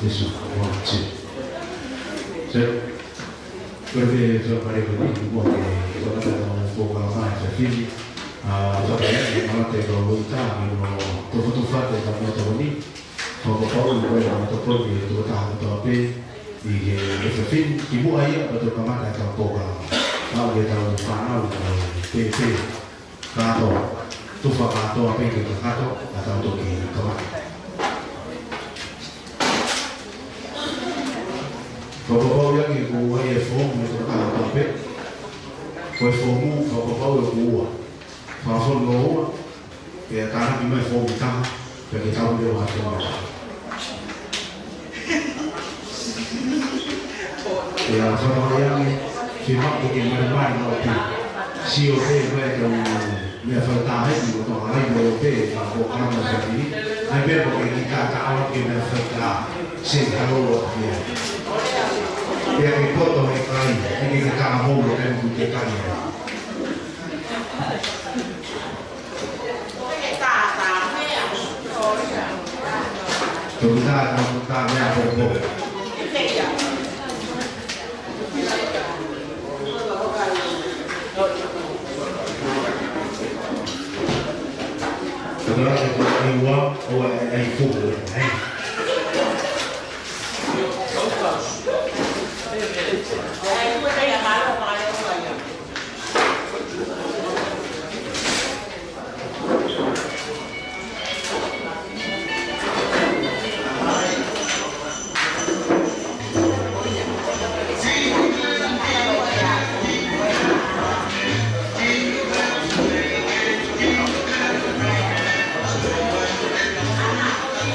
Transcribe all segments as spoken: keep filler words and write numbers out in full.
This one, one, two. Sir, ko e fakamolemole ko eni, muʻa ke kamata ʻetau polokalama he efiafi ni. ʻA, fakahā ʻe kamata ʻetau loita, mo e tofatofa ʻetau meʻatokoni. Fakapapauʻi ko e meʻatokoni ʻa e tokotaha kotoa pē ʻi he efiafi ni, kimuʻa ia pea toki kamata ʻetau polokalama. Mau ke tau fanau, ʻe, pē, pē. Kātoa, tufa kātoa pē ke kakato, ka tau toki kamata. Fakapapauʻi ange kuo ʻi ai e foomu ʻe tokotaha kotoa pē. Ko e foomu, fakapapauʻi kuo ua. Fakafofonga ua, pea tānaki mai e foomu ʻe taha, pea ke tau lea ʻo foomu ʻe taha. ʻIo, fakapapauʻi ange, ke maʻu ke malimali maʻu pē. Sio pē mai ʻetau meʻa fakataha ʻi ʻOtua, ʻai mo pē, ka ko e kalanga sāpili. ʻAi pē mo e kiʻi taʻataʻa ke meʻa fakataha. Say hello atu ia. Pea ke poto he kai, ʻai ke ke taʻamou he taimi ʻoku ke kai ai. Toketā, toketā, meʻa popo. Toketā, toketā, ua, ʻo e, e, e, fuku, e.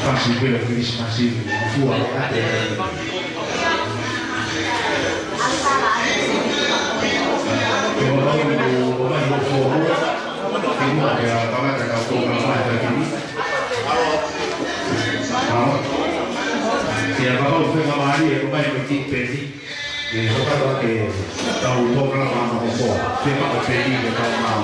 Fasi pela Christmas Eve, fua ate. Ke ʻomai ʻo fua, ke ʻomai ʻo fua. Ke mua ke a kamata ka tō ka mai ka kini. Alo. Ke a kapau fenga mali e ʻomai ʻo ki peni. ʻE, hoka ke tau tō ka mai ʻo fua. Ke maka peni ke tau mau.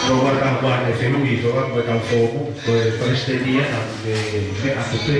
Ko e ʻuhinga ʻa e fehuʻi, ko e ʻuhinga ʻa e foomu, ko e palesiteni ia, ʻe, ʻe ʻatu pē.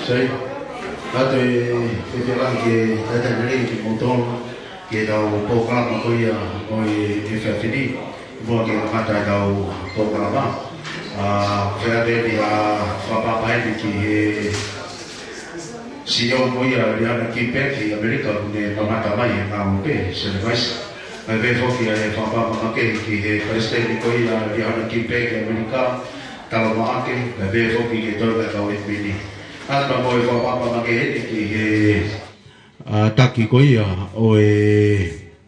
Sai, ʻoatu e fiefia lahi ke talitali lelei kimoutolu ki heʻetau polokalama ko ia ʻo e efiafi ni, muʻa ke kamata ʻetau polokalama. ʻA, feʻaveʻaki ʻa e fakaʻapaʻapa eni ki he C E O ko ia ʻa e Liahona Give Back ʻi ʻAmelika, ʻoku ne mamata mai he ngāue pē, Sene Vaisa. Kae pehē foki ʻa e fakaʻapaʻapa makehe ki he palesiteni ko ia ʻa e Liahona Give Back ʻi ʻAmelika, Talo Maʻake, kae pehē foki ki he toenga ʻo e kau ʻedimini. ʻA, pea mo e fakaʻapaʻapa makehe eni ki he, ʻa, taki ko ia ʻo e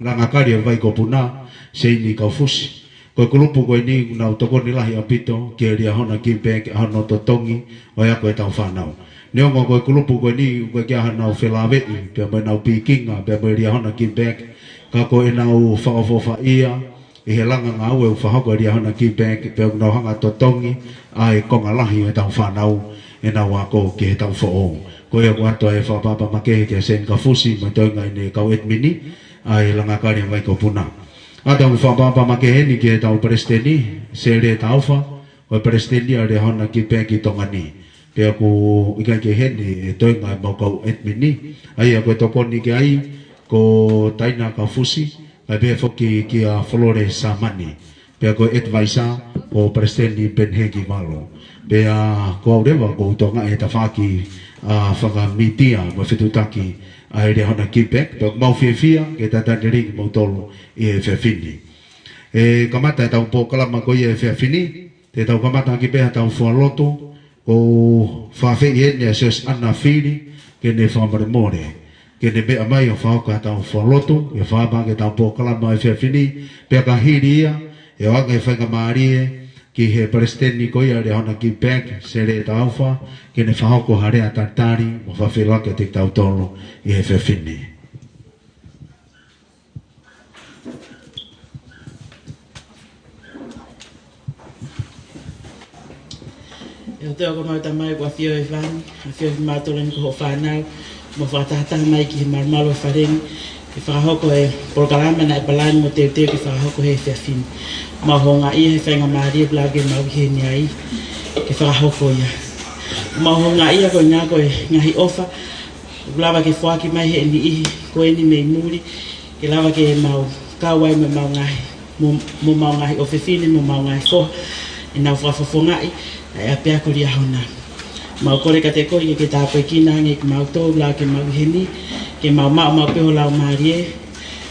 Langa Kali ʻo e Vai ko Puna, Seini Kaufusi. Ko e kulupu ko eni ʻoku nau tokoni lahi ʻaupito ki he Liahona Give Back ʻi hono totongi ʻo e ako ʻetau fānau. Neongo ko e kulupu ko eni ʻoku ʻikai ke ʻi ai hanau felāveʻi, pea mo ʻenau pikinga, pea mo e Liahona Give Back, ka ko ʻenau fakaʻofoʻofaʻia ʻi he langa ngāue ʻoku fakahoko ʻe he Liahona Give Back, pea ʻoku nau hanga ʻo totongi ʻa e konga lahi ʻo ʻetau fānau ʻenau ako ki he taʻu foʻou. Ko ia ʻoku ʻoatu ʻa e fakaʻapaʻapa makehe kia Seini Kaufusi mo e toenga ʻene kau ʻedimini ʻa e Langa Kali ʻo e Vai ko Puna. ʻA, ʻoatu e fakaʻapaʻapa makehe eni ki heʻetau palesiteni, Sele Taufa, ko e palesiteni ʻa e Liahona Give Back ʻi Tonga ni. Pea ʻoku ʻikai ke ʻi heni e toenga ʻemau kau ʻedimini. ʻA ia ko e tokoni ki ai ko Taina Kaufusi, kae pehē foki kia Folore Samani. Pea ko e advisor ko Palesiteni Peniheki Valo. Pea ko au leva ʻoku ou tokangaʻi e tafaʻaki, ʻa, fakamītia mo e fetuʻutaki ʻa e Liahona Give Back. Pea ʻoku mau fiefia ke talitali lelei kimoutolu ʻi he efiafi ni. ʻE kamata ʻetau polokalama ko ia he efiafi ni, te tau kamata ʻaki pē haʻatau fualotu, ʻoku ou fakaafeʻi eni ʻa Siosiʻana Fili ke ne fakamolemole ke ne meʻa mai ʻo fakahoko haʻatau fualotu, ke fakaʻapaʻapa ki heʻetau polokalama he efiafi ni, pea ka hili ia, ʻe ʻoange e faingamālie ki he palesiteni ko ia ʻa e Liahona Give Back, Sele Taufa, ke ne fakahoko ha lea talitali mo fakafeʻiloaki kiate kitautolu ʻi he efiafi ni. ʻE ʻOtua ko homau Tamai ʻoku ʻafio ʻi he langi, ʻafio ʻi he mātolo ni ko hoʻo fānau, mou fakatahataha mai ki he malumalu ʻo e fale ni, ke fakahoko e polokalama naʻe palani mo teuteu ke fakahoko he efiafi ni. Mau houngaʻia he faingamālie ʻoku lava ke mau ʻi heni ai, ke fakahoko ia. Mau houngaʻia koeʻuhi ko e ngaahi ʻofa ʻoku lava ke foaki mai ʻe he niʻihi ko eni mei muli, ke lava ke mau kau ai mo ʻemau ngaahi, mo, mo ʻemau ngaahi ʻofefine, mo ʻemau ngaahi foha, ʻenau fakafofongaʻi ʻa e ʻapiako Liahona. Mau kole kiate koe ke ke tāpuekina ange kimautolu ʻoku lava ke mau ʻi heni, ke mau maʻu maʻu pē ho laumālie,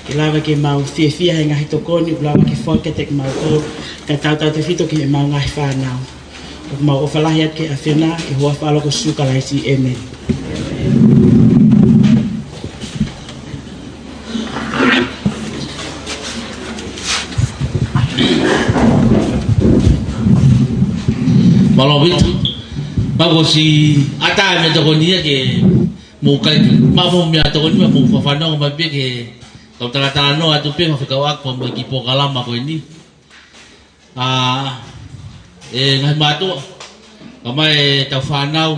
ke lava ke mau fiefia he ngaahi tokoni ʻoku lava ke foaki kiate kimautolu, kae tautautefito ki heʻemau ngaahi fānau. ʻOku mau ʻofa lahi atu ki he ʻAfiona, ʻi he huafa ʻo ho ʻAlo ko Sīsū Kalaisi. ʻĒmeni. Mālō ʻaupito. Pea kuo ʻosi ʻatā e meʻatokoni ia ke mou kai, maʻu mo e meʻatokoni, mou fakafanongo mai pē ki he kau talatalanoa atu pē, fekauʻaki pea mo e kiʻi polokalama ko eni. ʻA, ʻe ngaahi mātuʻa, kae ʻumaʻā ʻetau fānau,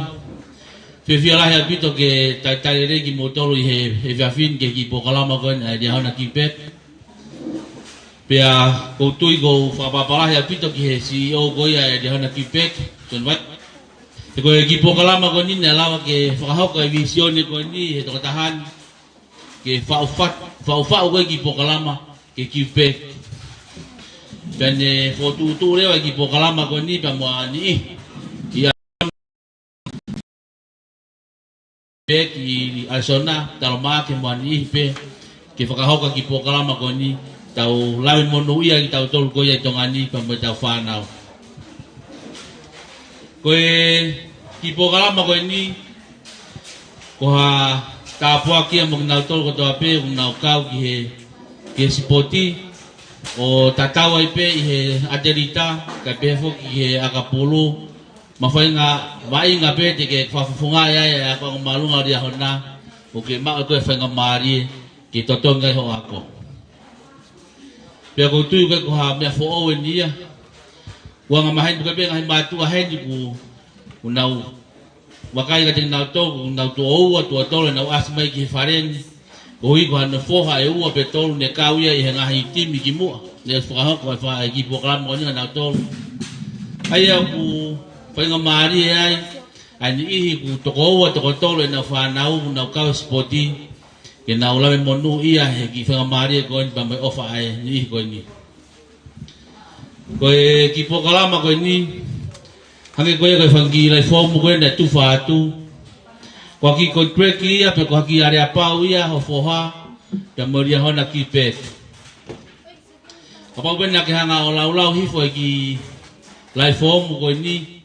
fiefia lahi ʻaupito ke talitali lelei kimoutolu ʻi he, he efiafi ni ki he kiʻi polokalama ko eni ʻa e Liahona Give Back. Pea ʻoku ou tui ʻoku ou fakaʻapaʻapa lahi ʻaupito ki he C E O ko ia ʻa e Liahona Give Back, John White. He ko e kiʻi polokalama ko eni naʻe lava ke fakahoko e vīsone ko eni ʻe he tokotaha ni, ke faʻufaʻu, faʻufaʻu ko e kiʻi polokalama ke Give Back. Pea ne fokotuʻutuʻu leva e kiʻi polokalama ko eni pea mo ha niʻihi. ʻI Give Back ʻi Arizona, Talo Maʻake mo ha niʻihi pē, ke fakahoko e kiʻi polokalama ko eni, tau lave monūʻia kitautolu ko ia ʻi Tonga ni pea mo ʻetau fānau. Ko e kiʻi polokalama ko eni, ko ha tāpuaki ia mo kinautolu kotoa pē ʻoku nau kau ki he, ki he sipoti, ʻo tatau ai pē ʻi he ʻatelita, kae pehē foki ki he ʻakapulu, mo e faʻahinga vaʻinga pē te ke fakafofongaʻi ai e ako māʻolunga ʻo Liahona, ʻo ke maʻu ko e faingamālie ke totongi ai hoʻo ako. Pea ʻoku ou tui ko e, ko ha meʻa foʻou eni ia. ʻOku angamaheni pē ngaahi mātuʻa heni ʻoku, ʻoku nau vakai kiate kinautolu, ʻoku nau tuʻo ua, tuʻo tolu ʻenau ʻasi mai ki he fale ni. Koeʻuhi ko hano foha ʻe ua pe tolu ne kau ia ʻi he ngaahi timi kimuʻa. Ne fakahoko e fa-, e kiʻi polokalama ko eni ʻa kinautolu. ʻA ia ʻoku faingamālie ai, ʻa e niʻihi ʻoku toko ua, toko tolu ʻenau fānau ʻoku nau kau he sipoti, ke nau lave monūʻia he kiʻi faingamālie ko eni pea mo e ʻofa ʻa e niʻihi ko eni. Ko e kiʻi polokalama ko eni, hangē ko ia ko e fanga kiʻi lahi foomu ko ē naʻe tufa atu, ko e kiʻi contract ia pe ko e kiʻi aleapau ia ho foha pea mo Liahona Kipeki. Kapau pē naʻa ke hanga ʻo laulau hifo e kiʻi lahi foomu ko eni,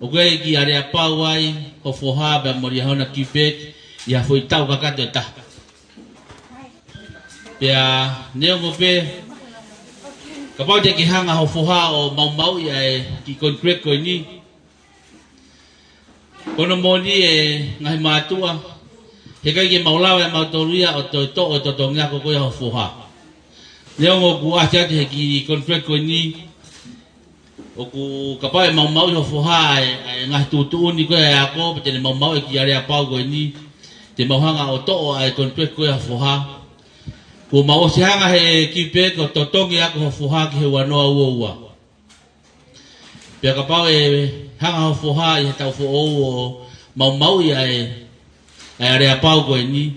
ʻoku ʻi ai e kiʻi aleapau ai ho foha pea mo Liahona Kipeki ʻi ha foʻi taʻu kakato ʻe taha. Pea neongo pē, kapau te ke hanga ho foha ʻo maumauʻi ʻa e kiʻi contract ko eni, ko hono moʻoni, ʻe ngaahi mātuʻa, heʻikai ke mau lava ʻe mautolu ia ʻo toe toʻo e totongi ako ko ia ho foha. Neongo ʻoku ʻasi atu he kiʻi contract ko eni, ʻoku kapau ʻe maumauʻi ho foha ʻa e, ʻa e ngaahi tuʻutuʻuni ko ia ʻa e ako, pe te ne maumauʻi e kiʻi aleapau ko eni, te mau hanga ʻo toʻo ʻa e contract ko ia ho foha. Kuo mau ʻosi hanga he Kipeki ʻo totongi ako ho foha ki he ua noa ua ua. Pea kapau ʻe hanga ho foha ʻi he taʻu foʻou ʻo maumauʻi ʻa e, ʻa e aleapau ko eni,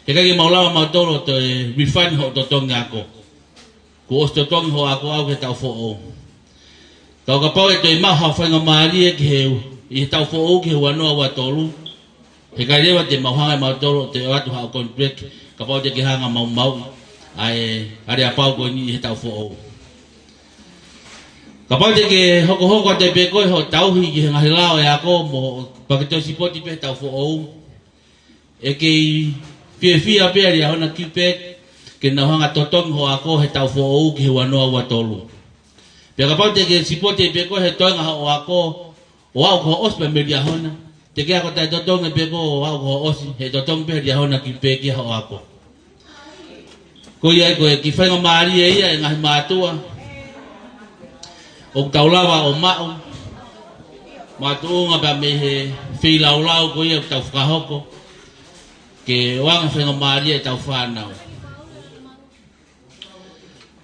heʻikai ke mau lava mautolu ʻo toe refund hoʻo totongi ako. Kuo ʻosi totongi hoʻo ako ʻaʻau ki he taʻu foʻou. Ka ʻo kapau ʻe toe maʻu haʻo faingamālie ki he, ʻi he taʻu foʻou ki he ua noa ua tolu, heʻikai leva te mau hanga ʻe mautolu ʻo toe ʻoatu haʻo contract, kapau te ke hanga maumauʻi ʻa e aleapau ko eni ʻi he taʻu foʻou. Kapau te ke hokohoko atu pē koe hoʻo tauhi ki he ngaahi lao ʻo e ako mo pea ke toe sipoti pē he taʻu foʻou, ʻe kei fiefia pē ʻa Liahona Kipeki ke nau hanga totongi hoʻo ako he taʻu foʻou ki he ua noa ua tolu. Pea kapau te ke sipoti pē koe he toenga hoʻo ako, ʻo aʻu ko hoʻo ʻosi pea mo Liahona, te ke ako taʻetotongi pē koe ʻo aʻu ko hoʻo ʻosi, he totongi pē ʻe Liahona Kipeki ia hoʻo ako. Ko ia ai ko e kiʻi faingamālie ia ʻa e ngaahi mātuʻa ʻoku tau lava ʻo maʻu, makatuʻunga pea mei he feilaulau ko ia ʻoku tau fakahoko, ke ʻoange faingamālie ʻetau fānau.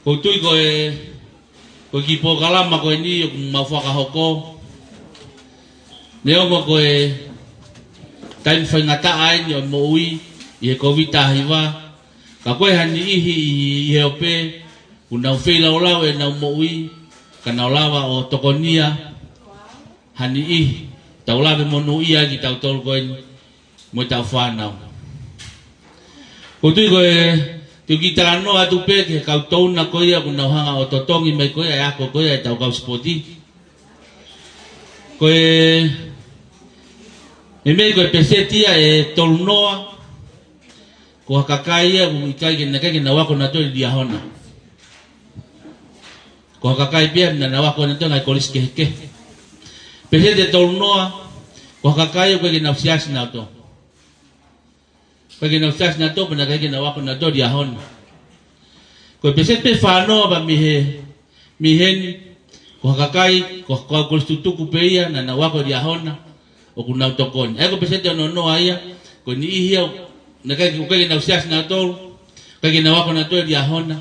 ʻOku ou tui ko e, ko e kiʻi polokalama ko eni ʻoku mau fakahoko, neongo ko e taimi faingataʻa eni ʻo e moʻui ʻi he Kōviti taha hiva, ka ko e ha niʻihi ʻi, ʻi he ope, ʻoku nau feilaulau ʻenau moʻui, ka nau lava ʻo tokonia ha niʻihi, tau lave monūʻia kitautolu ko eni, mo ʻetau fānau. ʻOku ou tui ko e, te u kiʻi talanoa atu pē ki he kau touna ko ia ʻoku nau hanga ʻo totongi mai ko ia ʻa e ako ko ia ʻetau kau sipoti. Ko e, meimei ko e peseti ia ʻe tolu noa, ko ha kakai ia ʻoku ʻikai ke, naʻe ʻikai ke nau ako nautolu ʻi Liahona. Ko ha kakai pē ia naʻa nau ako nautolu he ngaahi kolisi kehekehe. Peseti ʻe tolu noa, ko ha kakai ʻoku ʻikai ke nau siasi nautolu. ʻIkai ke nau siasi nautolu, pea naʻe ʻikai ke nau ako nautolu ʻi Liahona. Ko e peseti pē ʻe fā noa pea mei he, mei heni, ko ha kakai, ko ha kau kolisi tutuku pē ia naʻa nau ako ʻi Liahona, ʻoku nau tokoni. ʻA ia ko e peseti ʻe ono noa ia, ko e niʻihi ia naʻe ʻikai, ʻoku ʻikai ke nau siasi nautolu, ʻikai ke nau ako nautolu ʻi Liahona.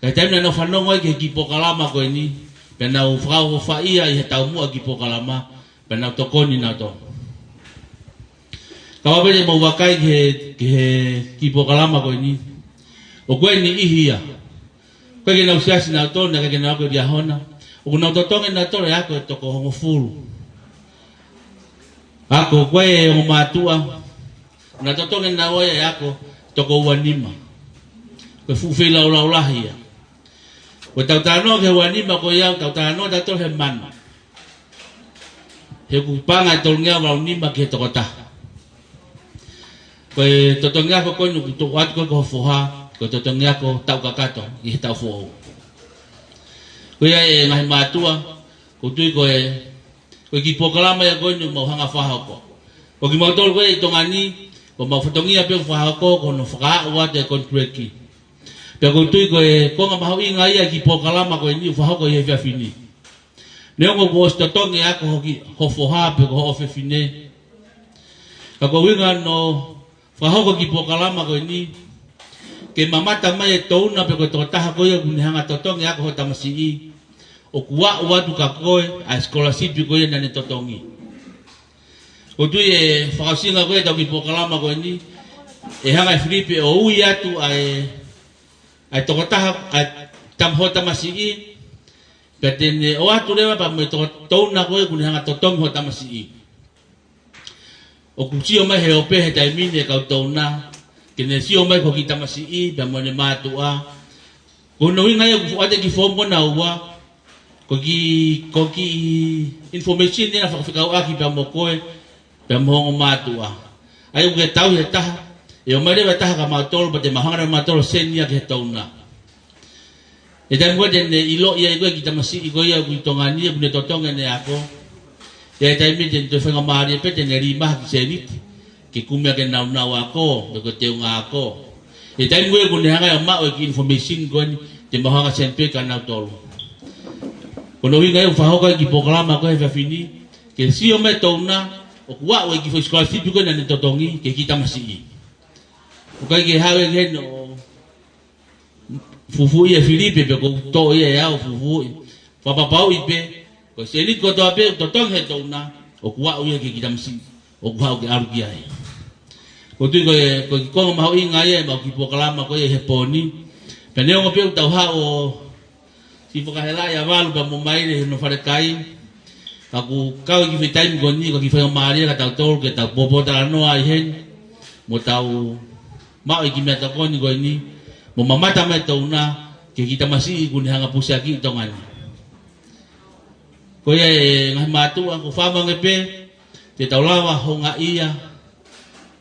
Ka ʻi he taimi naʻa nau fanongo ai ki he kiʻi polokalama ko eni, pea nau fakaʻofoʻofaʻia ʻi he taumuʻa kiʻi polokalama, pea nau tokoni nautolu. Kapau pē te mou vakai ki he, ki he kiʻi polokalama ko eni, ʻoku ʻi ai e niʻihi ia ʻoku ʻikai ke nau siasi nautolu, naʻe ʻikai ke nau ako ʻi Liahona, ʻoku nau totongi nautolu e ako ʻe toko hongofulu. Ako ko e ongo mātuʻa, naʻe totongi nautolu e ako toko ua nima. Ko e fuʻu feilaulau lahi ia. Ko ʻetau talanoa ki he ua nima ko ia, ʻoku tau talanoa tautolu he mano. He ʻoku paʻanga ʻe tolungeau valu nima ki he toko taha. Ko e totongi ako ko eni ʻoku toʻo atu ko ē ko ho foha, ko e totongi ako taʻu kakato ʻi he taʻu foʻou. Ko ia ʻe ngaahi mātuʻa, ʻoku ou tui ko e, ko e kiʻi polokalama ia ko eni ʻoku mau hanga fakahoko. Ko kimautolu ko ē ʻi Tonga ni, ko homau fatongia pē ʻoku fakahoko, ko hono fakaaʻu atu e konituleki. Pea ʻoku ou tui ko e konga mahuʻinga ia e kiʻi polokalama ko eni ʻoku fakahoko ʻi he efiafi ni. Neongo kuo ʻosi totongi e ako ho kiʻi, ho foha pe ko ho ʻofefine, ka ko e ʻuhinga hono fakahoko e kiʻi polokalama ko eni, ke mamata mai e touna pe ko e tokotaha ko ia ʻoku ne hanga totongi e ako ho tamasiʻi, ʻoku aʻu atu kia koe ʻa e sikolasipi ko ia naʻa ne totongi. ʻOku ou tui ʻe fakaʻosinga ko ē ʻetau kiʻi polokalama ko eni, ʻe hanga ʻe Filipe ʻo ui atu ʻa e, ʻa e tokotaha, ʻa e tam-, hoʻo tamasiʻi, pea te ne ʻoatu leva pea mo e toko-, touna ko ē ʻoku ne hanga totongi hoʻo tamasiʻi. ʻOku sio mai he ope he taimi ni e kau touna, ke ne sio mai ki hoʻo kiʻi tamasiʻi, pea mo ʻene mātuʻa. Ko hono ʻuhinga ia ʻoku ʻoatu e kiʻi foomu ko ena ʻe ua, ko e kiʻi, ko e kiʻi information ia naʻa fakafekauʻaki pea mo koe, pea mo ho ongo mātuʻa. ʻA ia ʻoku ke tauhi e taha, ʻe ō mai leva e taha kia mautolu, pea te mau hanga leva mautolu ʻo send ia ki he touna. ʻI he taimi ko ē te ne ʻiloʻi ai ko ē e kiʻi tamasiʻi ko ia ʻoku ʻi Tonga ni, ʻoku ne totongi ʻene ako. ʻI he taimi ni te ne toe faingamālie pē te ne lī mai ha kiʻi sēniti, ke kumi ʻaki e nāunau ako, pe ko e teunga ako. ʻI he taimi ko ē ʻoku ne hanga ʻo maʻu e kiʻi information ko eni, te mau hanga ʻo send pē kia nautolu. Ko hono ʻuhinga ia ʻoku fakahoko ai e kiʻi polokalama ko ē he efiafi ni, ke sio mai e touna, ʻoku aʻu e kiʻi foʻi scholarship ko ē naʻa ne totongi, ki he kiʻi tamasiʻi. ʻOku ʻikai ke haʻu ia ki heni ʻo fufuuʻi ʻe Filipe pe ko e toʻo ia ʻe au ʻo fufuuʻi. Fakapapauʻi pē, ko e sēniti kotoa pē ʻoku totongi he touna, ʻoku aʻu ia ki he kiʻi tamasiʻi ʻoku haʻu ke ʻalu ki ai. ʻOku ou tui ko e, ko e kiʻi konga mahuʻinga ia ʻemau kiʻi polokalama ko ia he pō ni. Pea neongo pē ʻoku tau haʻu ʻo siʻi fakahelaʻi ʻa Valu pea mo Maile he hono falekai, ka ʻoku kau e kiʻi foʻi taimi ko eni, ko e kiʻi faingamālie kia tautolu ke tau pōpōtalanoa ai heni, mo tau maʻu e kiʻi meʻatokoni ko eni, mo mamata mai e touna ki he kiʻi tamasiʻi ʻoku ne hanga ʻo pusiakiʻi Tonga ni. Ko ia e ngaahi mātuʻa, ʻoku ou fakaʻamu ange pē te tau lava houngaʻia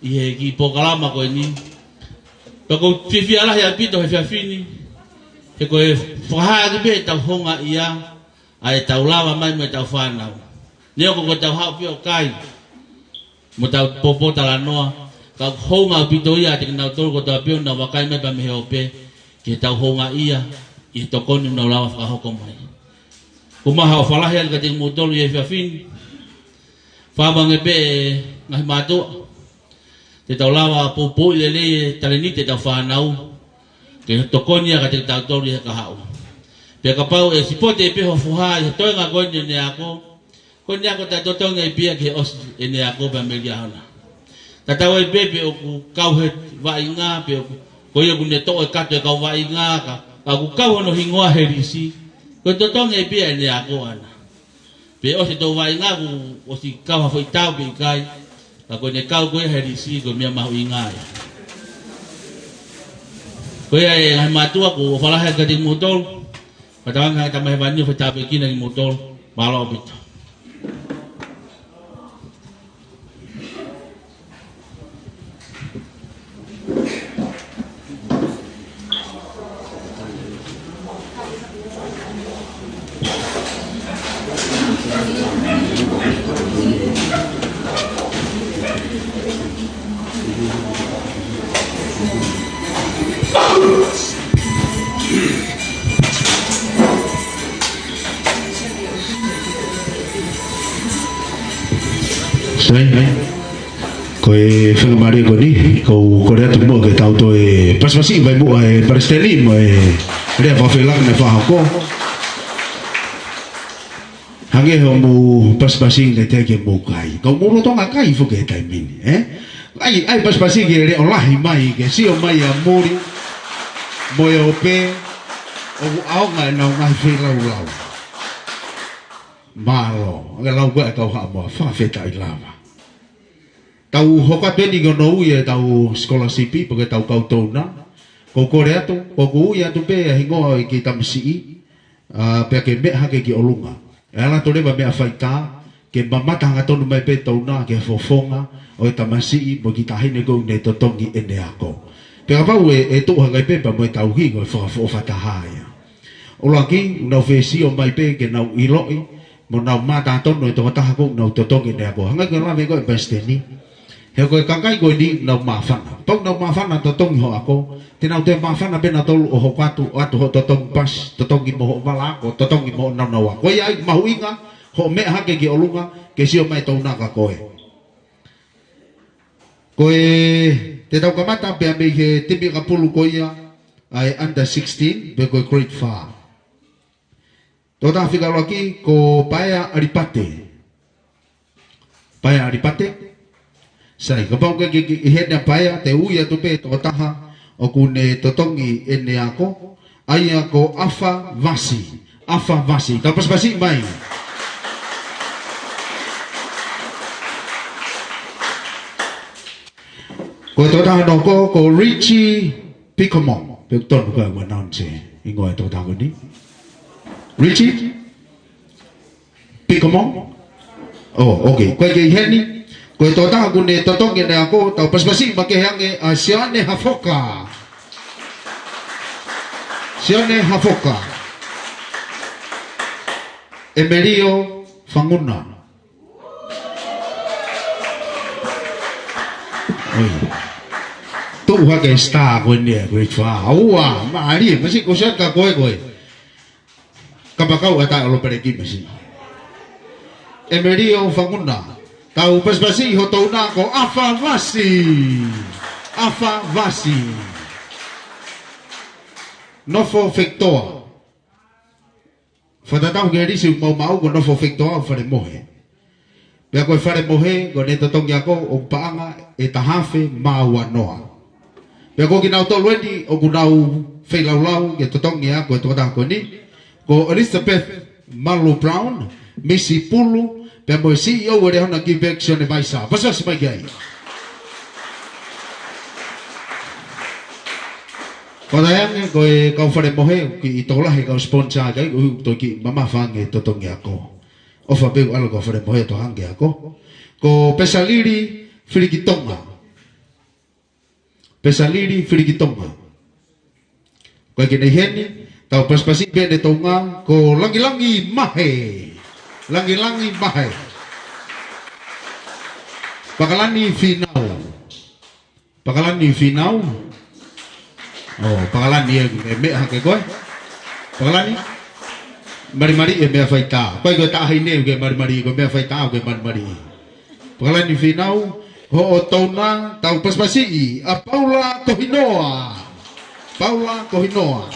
ʻi he kiʻi polokalama ko eni. Pea ʻoku ou fiefia lahi ʻaupito he efiafi ni, he ko e fakahā ʻaki pē ʻetau houngaʻia, ʻa ʻetau lava mai mo ʻetau fānau. Neongo ko ʻetau haʻu pē ʻo kai, mo tau pōpōtalanoa, ka ʻoku hounga ʻaupito ia kiate kinautolu kotoa pē ʻoku nau vakai mai pea mei he ope, ki heʻetau houngaʻia ʻi he tokoni ʻoku nau lava fakahoko mai. ʻOku ou maʻu ha ʻofa lahi atu kiate kimoutolu ʻi he efiafi ni. Fakaʻamu ange pē ngaahi mātuʻa, te tau lava poupouʻi lelei e talēniti ʻetau fānau, ke tokoni ia kiate kitautolu ʻi he kahaʻu. Pea kapau ʻe sipote pē ho foha ʻi he toenga ko eni ʻene ako, ko ʻene ako, tau totongi ai pē ia ke ʻosi ʻene ako pea mei he ʻaho na. Tatau ai pē pe ʻoku kau he vaʻinga, pe ʻoku, ko ia ʻoku ne toʻo e kato e kau vaʻinga, ka, ka ʻoku kau hono hingoa he lisi, ko e totongi ai pē ia ʻene ako ʻana. Pe ʻosi e tau vaʻinga kuo ʻosi kau ha foʻi tau pe ʻikai, ka ko ʻene kau ko ia he lisi, ko e meʻa mahuʻinga ia. Ko ia e ngaahi mātuʻa, ʻoku ou ʻofa lahi atu kiate kimoutolu, pea tauange ki he Tamai Hēvani ʻo fai tāpuekina kimoutolu, mālō ʻaupito. Sai, ko e faingamālie ko eni, ʻoku ou kole atu muʻa ke tau toe pasipasiʻi mai muʻa e Palesiteni mo e lea fakafeʻiloaki naʻe fakahoko. Hangē hoʻomou pasipasi naʻe teʻeki ke mou kai, ka ʻoku mou lolotonga kai foki he taimi ni, ē? ʻAi, ʻai pasipasi ke leʻo lahi mai, ke sio mai ʻa muli mo e ope, ʻoku ʻaonga ʻenau ngaahi feilaulau. Mālō, ʻoku lau ko ē ʻa e kau Haʻamoa, fakafetaʻi lava. Tau hoko atu eni ki hono ui ʻetau scholarship, pe ko ʻetau kau touna. ʻOku ou kole atu, ʻoku ou ui atu pē ʻa e hingoa ʻo e kiʻi tamasiʻi, ā, pea ke meʻa hake ki ʻolunga. ʻE ala atu leva meʻa faitā, ke mamata hangatonu mai pē touna ki he fofonga ʻo e tamasiʻi mo e kiʻi taʻahine ko ē ʻoku ne totongi ʻene ako. Pea kapau ʻe, ʻe tuʻu hake pē pea mo e tauhi ko e fakaʻofoʻofa taha ia. ʻUluaki, ʻoku nau fie sio mai pē ke nau ʻiloʻi, mo nau mātā tonu e tokotaha ko ē ʻoku nau totongi ʻene ako. Hangē ko e lave ko ē ʻa e Palesiteni. He ko e kakai ko eni ʻoku nau māfana. Pea ʻoku nau māfana totongi hoʻo ako, te nau toe māfana pē nautolu ʻo hoko atu, ʻoatu hoʻo totongi pasi, totongi mo hoʻo vala ako, totongi mo hoʻo nāunau ako. ʻA ia ʻoku mahuʻinga hoʻo meʻa hake ki ʻolunga, ke sio mai touna kia koe. Ko e, te tau kamata pē mei he timi ʻakapulu ko ia ʻa e under sixteen, pe ko e grade four. Tokotaha fika ʻuluaki, ko Paea ʻAlipate. Paea ʻAlipate. Sai, kapau ʻoku ʻikai ke ʻi heni ʻa Paea, te u ui atu pē tokotaha ʻoku ne totongi ʻene ako, ʻa ia ko ʻAfa Vasi. ʻAfa Vasi. Tau pasipasi mai. Ko e tokotaha hono hoko, ko Richie Pikomong. Pe ʻoku tonu ka ua naun se hingoa e tokotaha ko eni. Richie Pikomong? Oh, okay. Ko e kei heni. Ko e tokotaha ʻoku ne totongi ʻene ako, tau pasipasi mai ke he ange ʻa Sione Hafoka. Sione Hafoka. ʻEmelio Fanguna. Oi. Tuʻu hake star ko eni ʻa e grade five. Ua, mālie, masi ko siaka ko e ko e. Kapakau ʻa e taʻe olo peleki masi. ʻEmelio Fanguna. Tau pasipasi hotau na ko ʻAfa Vasi. ʻAfa Vasi. Nofo Fekitoa. Fakatatau ki he lisi ʻoku mau maʻu ko Nofo Fekitoa ʻoku fale mohe. Pea ko e fale mohe, ko ʻene totongi ako ʻoku paʻanga ʻe taha afe mā ua noa. Pea ko kinautolu eni ʻoku nau feilaulau ke totongi ako e tokotaha ko eni, ko Elizabeth Malu Brown, Misi Pulu, pea mo e C E O ʻo e Liahona Give Back, Sione Vaisa. Pasipasi mai ki ai. Ko e taha ange, ko e kau fale mohe, ʻoku kiʻi tokolahi e kau sponsor ki ai, ʻoku toe kiʻi mamafa ange e totongi ako. ʻOfa pē ʻoku ʻalu e kau fale mohe ʻo totongi ako. Ko Pesalili Filikitonga. Pesalili Filikitonga. Ko e kei heni, tau pasipasi pē ʻene toʻunga, ko Langilangi Mahe. Langilangi Mahe. Pakalani Finau. Pakalani Finau. Oh, Pakalani ē, ʻoku ke meʻa hake koe. Pakalani. Malimali e meʻa faitā. Ko e ko e taʻahine ʻoku ke malimali, ko e meʻa faitā ʻoku ke malimali. Pakalani Finau, hoʻo toʻunga, tau pasipasiʻi ʻa Paula Kohinoa. Paula Kohinoa.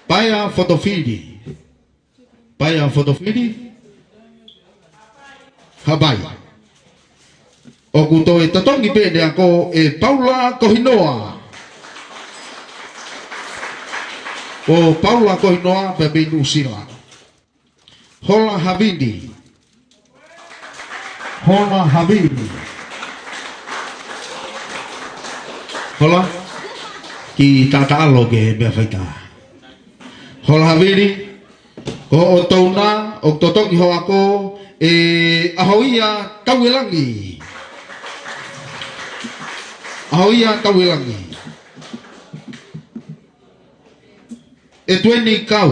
Paea Fotofili. Paea Fotofili. Hapai. ʻOku toe totongi pē ʻene ako ʻe Paula Kohinoa. Ko Paula Kohinoa pea mei Nuʻusila. Hola Havili. Hola Havili. Hola. Kiʻi taʻataʻalo ki he meʻa faitā. Hola Havili. Ko hoʻo toʻunga, ʻoku totongi hoʻo ako ʻe ʻAhoia Tauelangi. ʻAhoia Tauelangi. ʻEtueni Kau.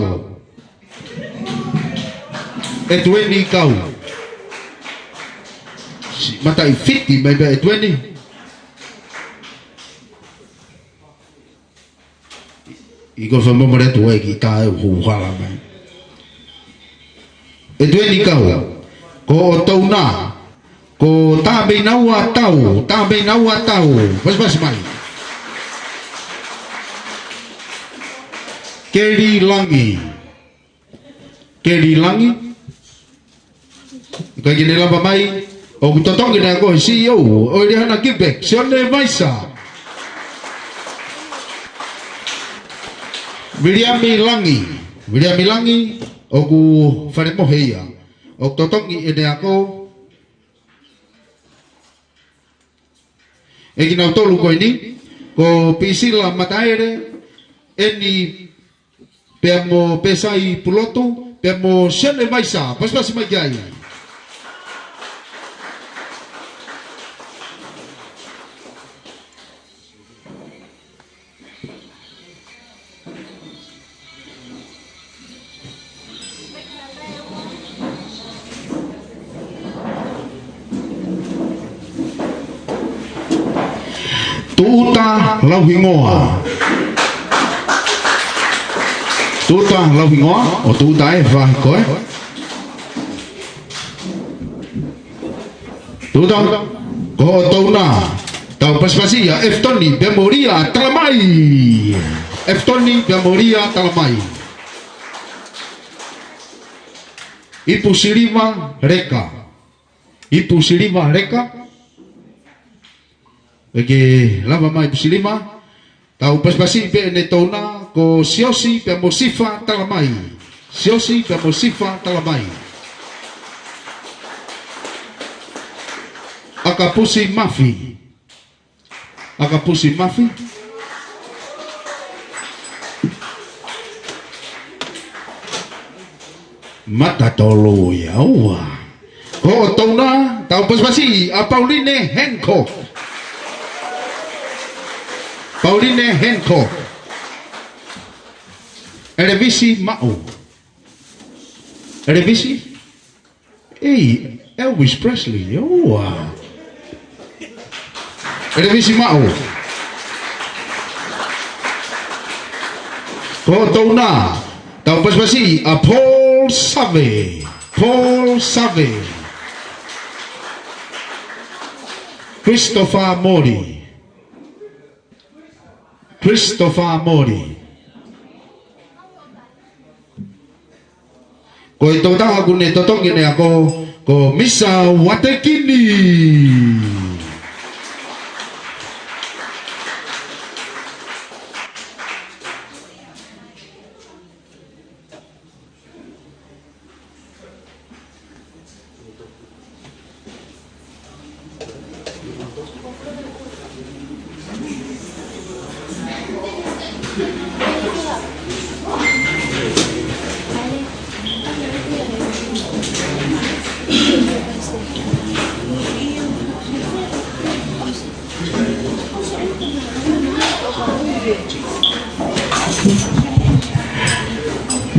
ʻEtueni Kau. Siʻi mataʻi fiti mai pē ʻEtueni. ʻI ko e fai momole atu ai ki tā e hūhala mai. ʻEtueni Kau. Ko hoʻo toʻunga. Ko Tāmeinaua Tau, Tāmeinaua Tau, pasipasi mai. Keli Langi. Keli Langi. Kae kei ne lava mai, ʻoku totongi ʻene ako ʻe he C E O ʻo e Liahona Give Back, Sione Vaisa. Viliami Langi. Viliami Langi, ʻoku fale mohe ia. ʻOku totongi ʻene ako ʻe kinautolu ko eni, ko Pisila Mataele, ʻEni pea mo Pesai Pulotu, pea mo Sione Vaisa, pasipasi mai ki ai. Tuʻuta Lauhingoa. Tuʻuta Lauhingoa, ʻo Tuʻuta e fahi koe. Tuʻuta, ko hoʻo toʻunga, tau pasipasi ʻa ʻEfitoni pea mo Lia Talamai. ʻEfitoni pea mo Lia Talamai. Ipu Siliva Leka. Ipu Siliva Leka. ʻOku ke lava mai Ipu Siliva. Tau pasipasi pē ʻene touna ko Siosi pea mo Sifa Talamai. Siosi pea mo Sifa Talamai. ʻAkapusi Mafi. ʻAkapusi Mafi. Matatolu ia ua. Ko hoʻo touna, tau pasipasi ʻa Pauline Hancock. Pauline Hancock. ʻElevisi Maʻu. ʻElevisi? Ei, Elvis Presley, ua. ʻElevisi Maʻu. Ko hoʻo touna, tau pasipasi ʻa Paul Save. Paul Save. Christopher Mori. Christopher Mori. Ko e tokotaha ʻoku ne totongi ʻene ako, ko Misa Watekini.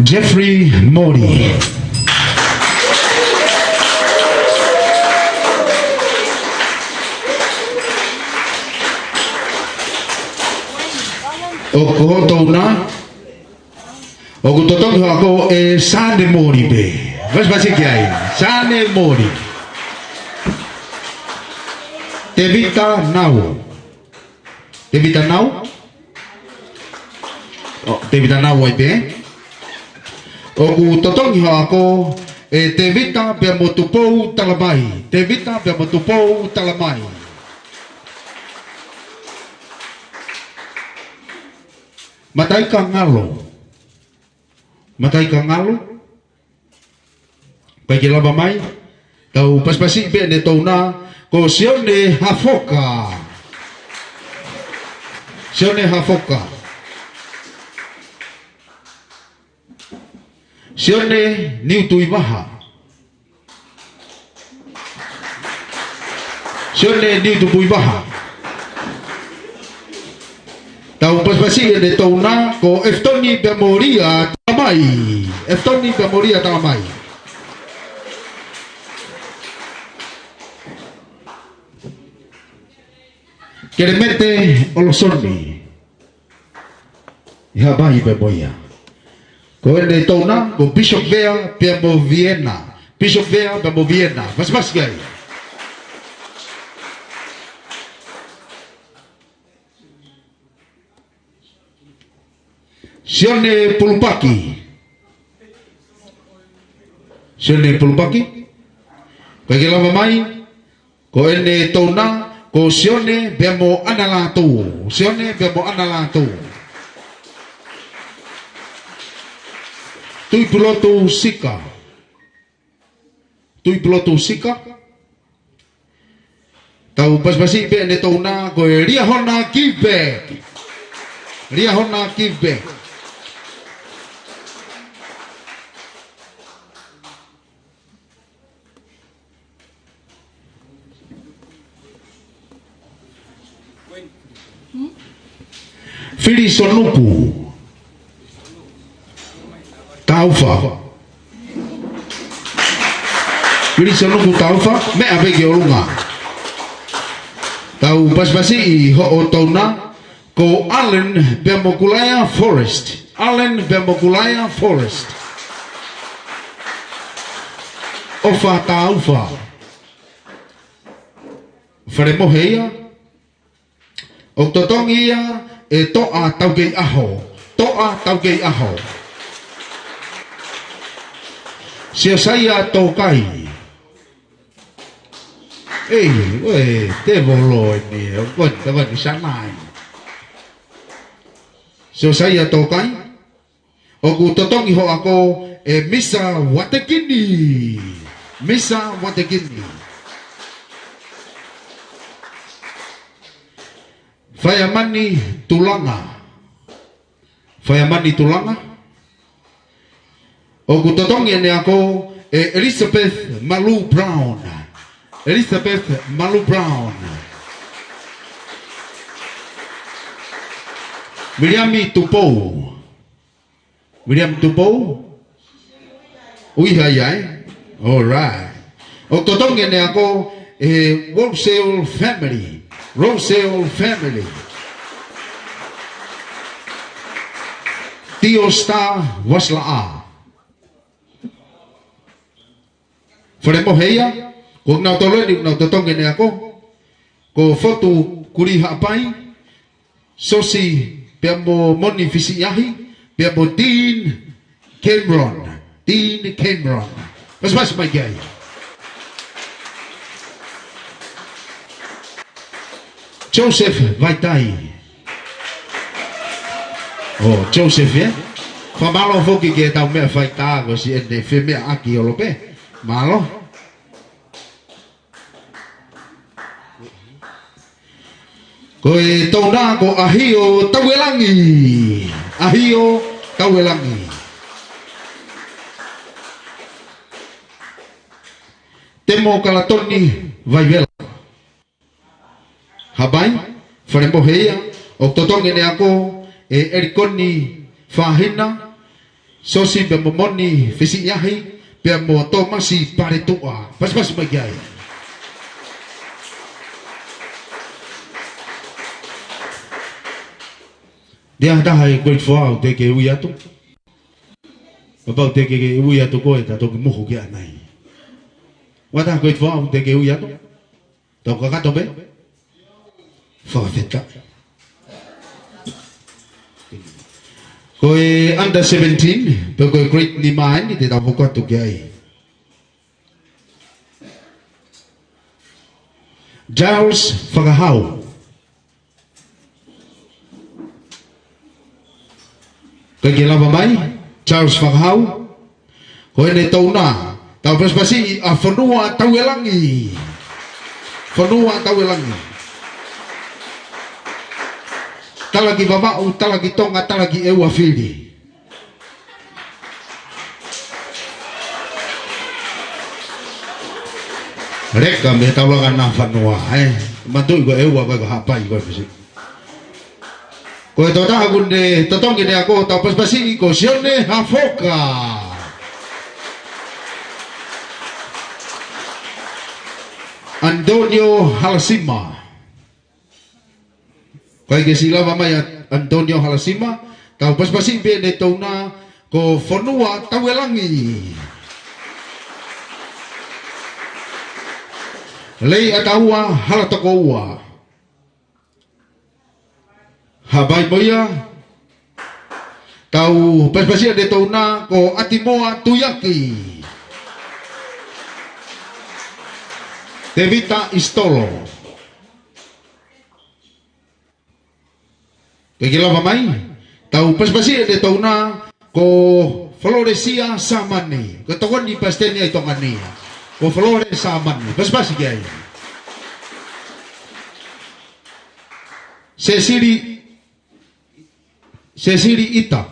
Jeffrey Mori. ʻOku hoʻo touna, ʻoku totongi hoʻo ako ʻe Sane Mori pē. Pasipasi ki ai, Sane Mori. Tevita Nau. Tevita Nau. ʻO, Tevita Nau ai pē. ʻOku totongi hoʻo ako ʻe Tevita pea mo Tupou Talamai. Tevita pea mo Tupou Talamai. Mataika Ngalo. Mataika Ngalo. Pea ke lava mai. Tau pasipasi pē ʻene touna ko Sione Hafoka. Sione Hafoka. Sione Niutuivaha. Sione Niutupuivaha. Tau pasipasi ʻene touna ko Eftoni pea mo Lia Talamai. Eftoni pea mo Lia Talamai. Kelemete ʻOlosoni. ʻI Havaii pē mo ia. Ko ʻene touna ko Bishop Vea pea mo Viena. Bishop Vea pea mo Viena. Pasipasi ki ai. Sione Pulupaki. Sione Pulupaki. Pea ke lava mai. Ko ʻene touna ko Sione pea mo ʻAna Lātū. Sione pea mo ʻAna Lātū. Tuʻipulotu Sika. Tuʻipulotu Sika. Tau pasipasi pē ʻene touna ko e Liahona Give Back. Liahona Give Back. Fili Sonuku Taufa. Fili Sonuku Taufa, meʻa pē ki ʻolunga. Tau pasipasi ʻi hoʻo touna, ko Allen pea mo Kulaia Forrest. Allen pea mo Kulaia Forrest. ʻOfa Taufa. Falemohe ia. ʻOku totongi ia ʻe Toʻa Taukeiʻaho. Toʻa Taukeiʻaho. Siosaia Tokai. Ei, ʻoe, tēvolo eni, ʻoku ʻi ai, tavani sanai. Siosaia Tokai. ʻOku totongi hoʻo ako ʻe Misa Watekini. Misa Watekini. Faiamani Tulanga. Faiamani Tulanga. ʻOku totongi ʻene ako ʻe Elizabeth Malu Brown. Elizabeth Malu Brown. Miriami Tupou. Miriami Tupou. ʻOku ʻi ai, ē? All right. ʻOku totongi ʻene ako ʻe Rosel family. Rosel family. Tio Star Waslaʻa. Fale Mohe ia, ko kinautolu eni ʻoku nau totongi ʻene ako, ko Fotu Kuli Haʻapai, Sosi pea mo Moni Fisiʻiahi, pea mo Dean Cameron. Dean Cameron. Pasipasi mai ki ai. Joseph Vaitai. ʻO Joseph, ē? Fakamālō foki ki heʻetau meʻa faitā ko siʻene femeʻaʻaki ʻo Lope. Mālō. Ko e touna ko ʻAhio Tauelangi. ʻAhio Tauelangi. Temo Kalatoni Vaivela. Haʻapai, Fale Mohe ia, ʻoku totongi ʻene ako ʻe Elikoni Fahina, Sosi pea mo Moni Fisiʻiahi, pea mo Tomasi Paletuʻa. Pasipasi mai ki ai. Dia taha ʻi he grade four ʻoku teʻeki ke ui atu. Kapau teʻeki ke ui atu koe, ta toki muhu ki ai nai. Ua taha grade four ʻoku teʻeki ke ui atu. Tau kakato pē. Fakafetaʻi. Ko e under seventeen, pe ko e grade nima eni te tau hoko atu ki ai. Charles Fakahau. Kae ke lava mai, Charles Fakahau. Ko ʻene touna, tau pasipasi ʻa Fonua Tauelangi. Fonua Tauelangi. Talaki Vavaʻu, Talaki Tonga, Talaki ʻEua Fili. Leka mei he taulanga na Fanua, ē. Manatuʻi ko ʻEua ko e ko Haʻapai ko e pisi. Ko e tokotaha ʻoku ne totongi ʻene ako, tau pasipasi ko Sione Hafoka. Antonio Halasima. Kae ke siʻi lava mai ʻa Antonio Halasima, tau pasipasi pē ʻene touna ko Fonua Tauelangi. Lei ʻAtaua Halatokoua. Haʻapai mo ia, tau pasipasi ʻene touna ko ʻAtimoa Tuiaki. Tevita Istolo. Kae ke lava mai, tau pasipasi ʻene touna ko Foloresia Samani. Ko e tokoni palesiteni ʻi Tonga ni. Ko Flores Samani. Pasipasi ki ai. Sesili, Sesili Ita.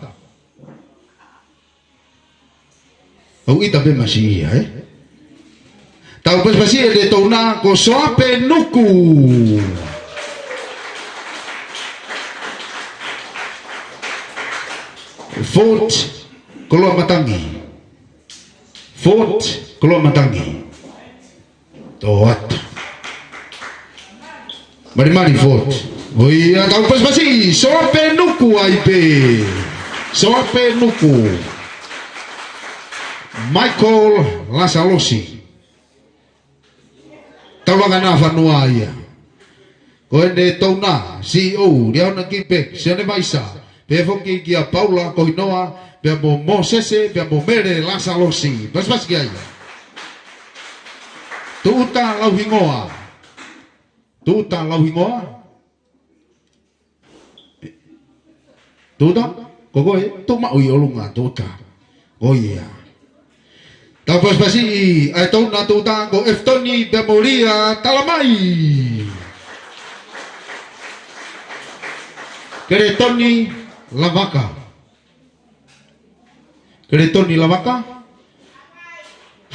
ʻOku ʻita pē masi ia, ē? Tau pasipasi ʻene touna ko Soape Nuku. Fort Koloamatangi. Fort Koloamatangi. Tō atu. Malimali Fort. ʻOi, ʻa tau pasipasi, Soape Nuku ai pē. Soape Nuku. Michael Lasalosi. Taulanga na Fanua ia. Ko ʻene touna, C E O, Liaona Kipek, Sione Vaisa, pehē foki kia Paula Kohinoa, pea mo Mōsese, pea mo Mele Lasalosi. Pasipasi ki ai. Tūta Lauhingoa. Tūta Lauhingoa. Tūta, ko koe, tuʻu maʻu ʻi ʻolunga, Tūta. Ko ia. Tau pasipasi ʻa e tōna tūta ko ʻEfitoni pea mo Lia Talamai. Keletoni Lavaka. Keletoni Lavaka.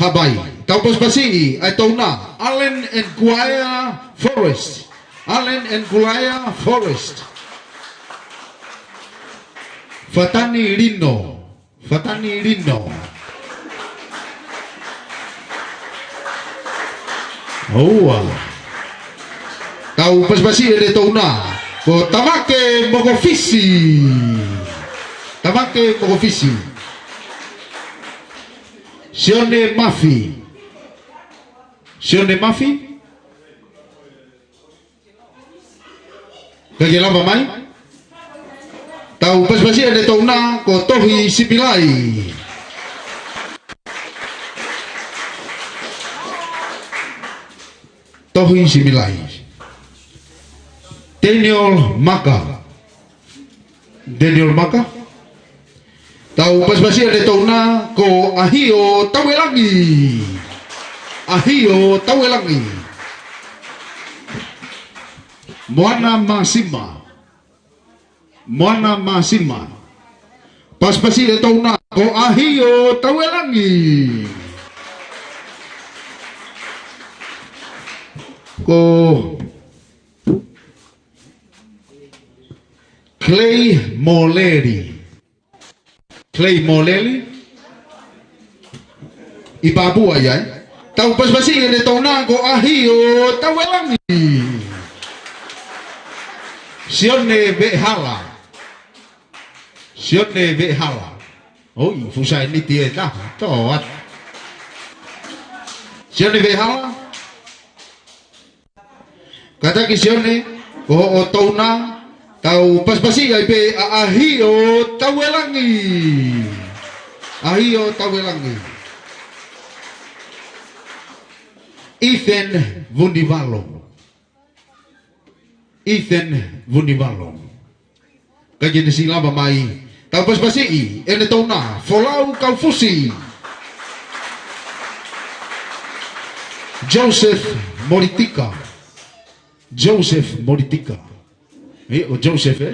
Haʻapai. Tau pasipasi ʻa e tōna, Allen and Kulaea Forrest. Allen and Kulaea Forrest. Fatani Lino. Fatani Lino. ʻOua. Tau pasipasi ʻene tōna ko Tamake Mokofisi. Tamake Mokofisi. Sione Mafi. Sione Mafi. Kae ke lava mai. Tau pasipasi ʻene tōna ko Tohi Similai. Tohi Similai. Daniel Maka. Daniel Maka. Tau pasipasi ʻene tōna ko ʻAhio Tauelangi. ʻAhio Tauelangi. Moana Māsima. Moana Māsima. Pasipasi ʻene tōna ko ʻAhio Tauelangi. Ko Clay Moleli. Clay Moleli. ʻI Papua ia, ē. Tau pasipasi ʻene tōna ko ʻAhio Tauelangi. Sione Veʻehala. Sione Veʻehala. ʻOi, fuʻu saianiti ʻe taha. Tō atu. Sione Veʻehala. Kātaki Sione, ko hoʻo tōna, tau pasipasi ai pē ʻa ʻAhio Tauelangi. ʻAhio Tauelangi. Ethan Vunivalo. Ethan Vunivalo. Kae ke ne siʻi lava mai. Tau pasipasi ʻene tōna, Folau Kaufusi. Joseph Molitika. Joseph Molitika. Ē, ko Joseph, ē?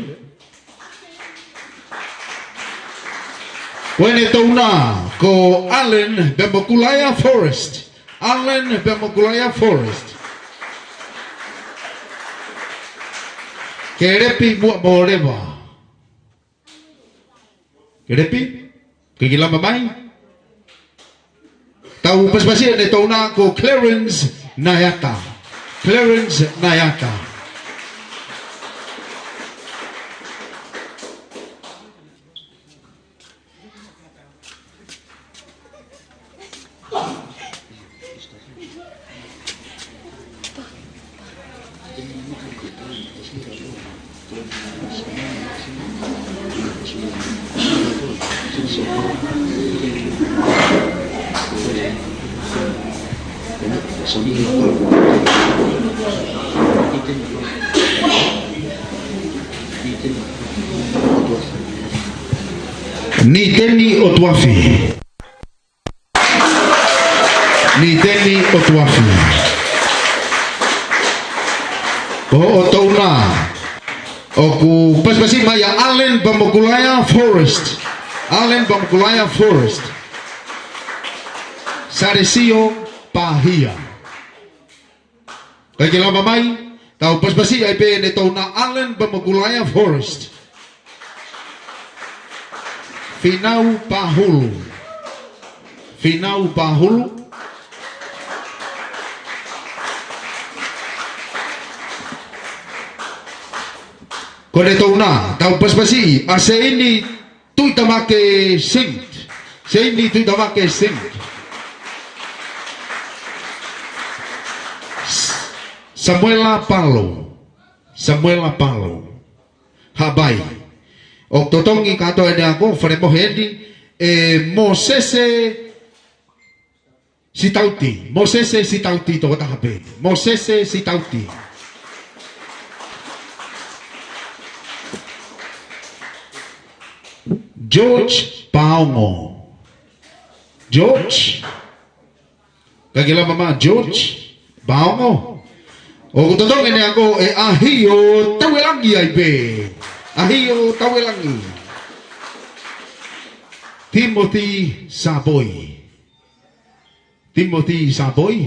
Ko ʻene tōna, ko Allen pea mo Kulaea Forrest. Allen pea mo Kulaea Forrest. Kelepi Muʻamoleva. Kelepi, ke ke lava mai. Tau pasipasi ʻene tōna ko Clarence Naiata. Clarence Naiata. Niteni ʻOtuafi. Niteni ʻOtuafi. Ko hoʻo tōna, ʻoku pasipasi mai ʻa Allen pea mo Kulaea Forrest. Allen pea mo Kulaea Forrest. Salesio Pahia. Kae ke lava mai, tau pasipasi ai pē ʻene tōna, Allen pea mo Kulaea Forrest. Finau Pahulu. Finau Pahulu. Ko ʻene tōna, tau pasipasi ʻa Seini Tuʻitavake Singh. Seini Tuʻitavake Singh. Samuela Palo. Samuela Palo. Haʻapai. ʻOku totongi kātoa ʻene ako, fale mohe eni, ʻe Mōsese Sitauti. Mōsese Sitauti tokotaha pē. Mōsese Sitauti. George Paongo. George. Ka ke lava mai George Paongo. ʻOku totongi ʻene ako ʻe ʻAhio Tauelangi ai pē. ʻAhio Tauelangi. Timothy Sapoi. Timothy Sapoi.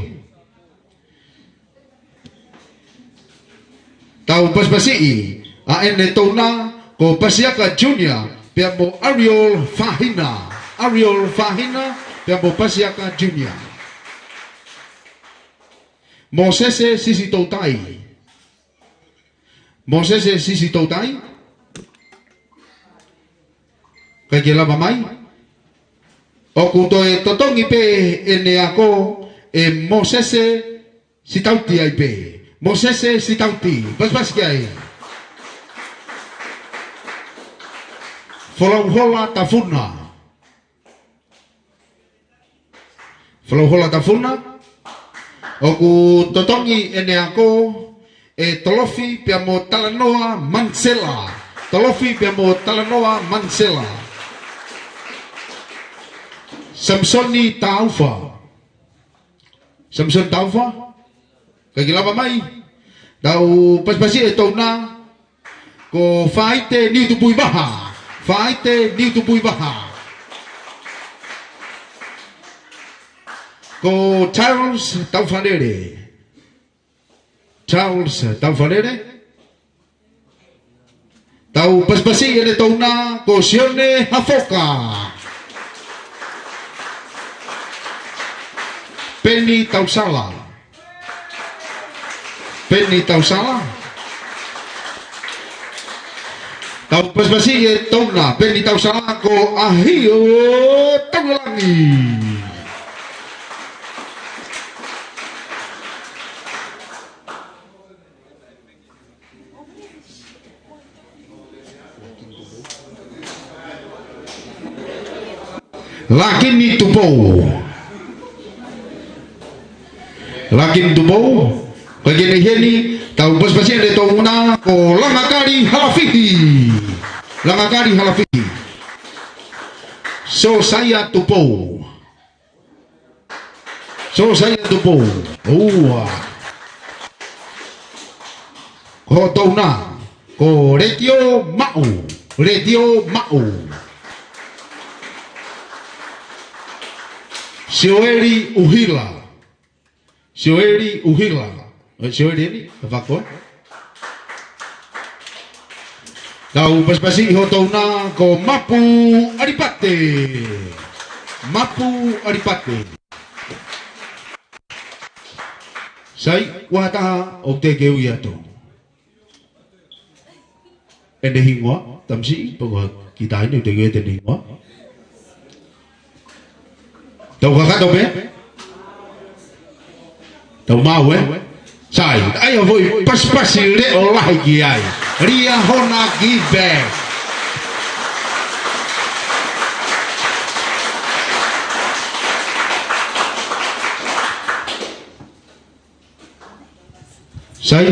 Tau pasipasiʻi ʻa ʻene touna ko Pasiaka Junior, pea mo Ariel Fahina. Ariel Fahina, pea mo Pasiaka Junior. Mōsese Sisitoutai. Mōsese Sisitoutai. Ka ke lava mai. ʻOku toe totongi pē ʻene ako ʻe Mōsese Sitauti ai pē. Mōsese Sitauti. Pasipasi ki ai. Folauhola Tafuna. Folauhola Tafuna. ʻOku totongi ʻene ako ʻe Tolofi pea mo Talanoa Mansela. Tolofi pea mo Talanoa Mansela. Samisoni Taufa. Samisoni Taufa. Ka ke lava mai. Tau pasipasi ʻe touna. Ko Faite Niutupuivaha. Faite Niutupuivaha. Ko Charles Taufanele. Charles Taufanele. Tau pasipasi ʻene touna ko Sione Hafoka. Peni Tausala. Peni Tausala. Tau pasipasi ʻe touna, Peni Tausala ko ʻAhio Tauelangi. Lakini Tupou. Lakini Tupou. Ko e kene heni, tau pasipasi ʻene touna ko Langakali Halafihi. Langakali Halafihi. Sosaia Tupou. Sosaia Tupou. Ua. Ko touna. Ko Letio Maʻu. Letio Maʻu. Sioeli ʻUhila. Sioeli ʻUhila. ʻE Sioeli eni, ka fako. Tau pasipasi ʻi hoʻo touna ko Mapu ʻAlipate. Mapu ʻAlipate. Sai, ua taha ʻoku teʻeki ke ui atu ʻene hingoa, tamasiʻi, poko ki taini, ʻoku teʻeki ui atu ʻene hingoa. Tau kakato pē. Tau maʻu, ē? Sai, ʻai ʻo foʻi pasipasi leʻo lahi ki ai. Liahona Give Back. Sai,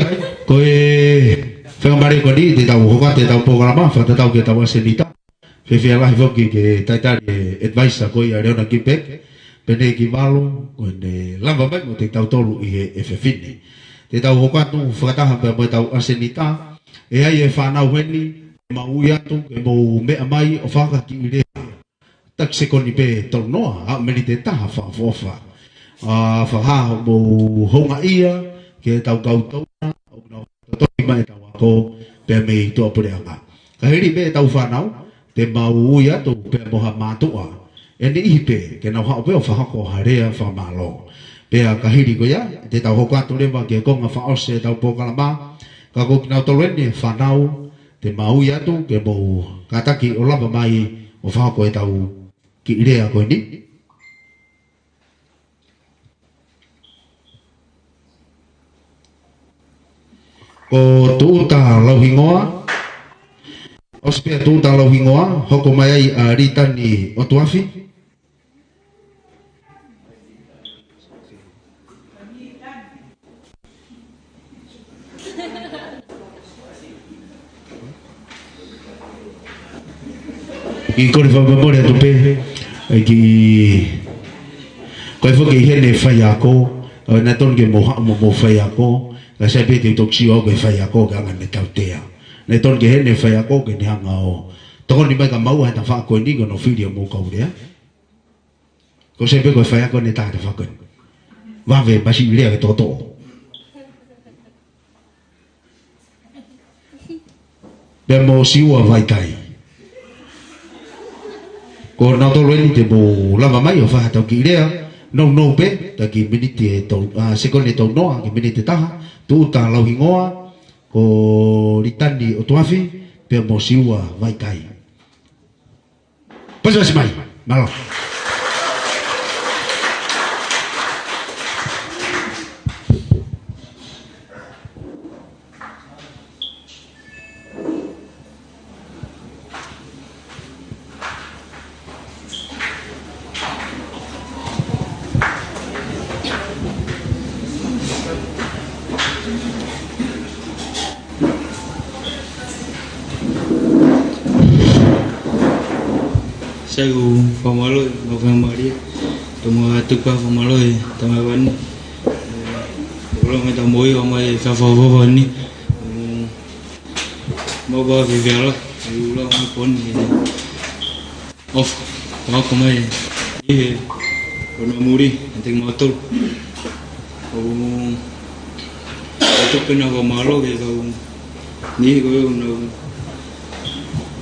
ko e faingamālie ko eni, te tau hoko atu ʻetau polokalama, fakatatau ki heʻetau ʻasenita. Fiefia lahi foki ke talitali e advisor ko ia Liahona Give Back, pea ne ki valo, ko ʻene lava mai mo kitautolu ʻi he efiafi ni. Te tau hoko atu fakataha pea mo ʻetau ʻasenita, ʻe ʻi ai e fānau heni, mau ui atu, ke mou meʻa mai ʻo fakahoko ha kiʻi lea. Taki sekoni pē tolu noa, ʻa meni te taha fakaʻofoʻofa. ʻA, fakahā hoʻomou houngaʻia, ki heʻetau kau touna, ʻoku nau totongi mai ʻetau ako, pea mei tuʻapuleʻanga. Ka hili pē ʻetau fānau, te mau ui atu, pea mo ha mātuʻa. ʻE niʻihi pē, ke nau haʻu pē ʻo fakahoko ha lea fakamālō. Pea ka hili ko ia, te tau hoko atu leva ki he konga fakaʻosi ʻetau polokalama, ka ko kinautolu eni e fānau, te mau ui atu, ke mou kātaki ʻo lava mai ʻo fakahoko ʻetau kiʻi lea ko eni. Ko Tuʻuta Lauhingoa, ʻOsi pē ʻa Tūʻuta Lauhingoa, hoko mai ai ʻa Litani ʻOtuafi. ʻI kole fakamole atu pē, ʻi ki, ko e foki ʻi heni faiako, ʻo, naʻe tonu ke mou haʻu mo mou faiako, ka sai pē te u toki sio au ko e faiako ke anga me tautea. Naʻe tonu ke ʻi heni faiako ke ne hanga ʻo tokoni mai kia maua he tafaʻaki ko eni ko hono fili ʻa e mou kau lea. Ko sai pē ko e faiako ʻe taha he tafaʻaki ko eni. Vave pasi lea ke toʻotoʻo. Pea mo Siua Vaikai. Ko nautolu eni te mou lava mai ʻo fai haʻatau kiʻi lea. Nounou pē, tā ki he miniti ʻe tolu, ʻa, sekoni ʻe tolu noa, ki he miniti ʻe taha. Tūʻuta Lauhingoa, ko Litani ʻOtuafi, pea mo Siua Vaikai. Pasipasi mai, mālō. Sai, ʻoku ou fakamālō, ʻoku ou fakamālō. Tau mo atu ka fakamālō ʻe tama vani. Kolo me tau mo i o mai ka fakamālō ni. Mau pa ki vela, i ula mai poni. ʻOfa, ʻofa mai ʻi he, ʻo na muri, ʻa e teki mautolu. ʻO, ʻo tupe na fakamālō ke kau ni ko e ʻo na,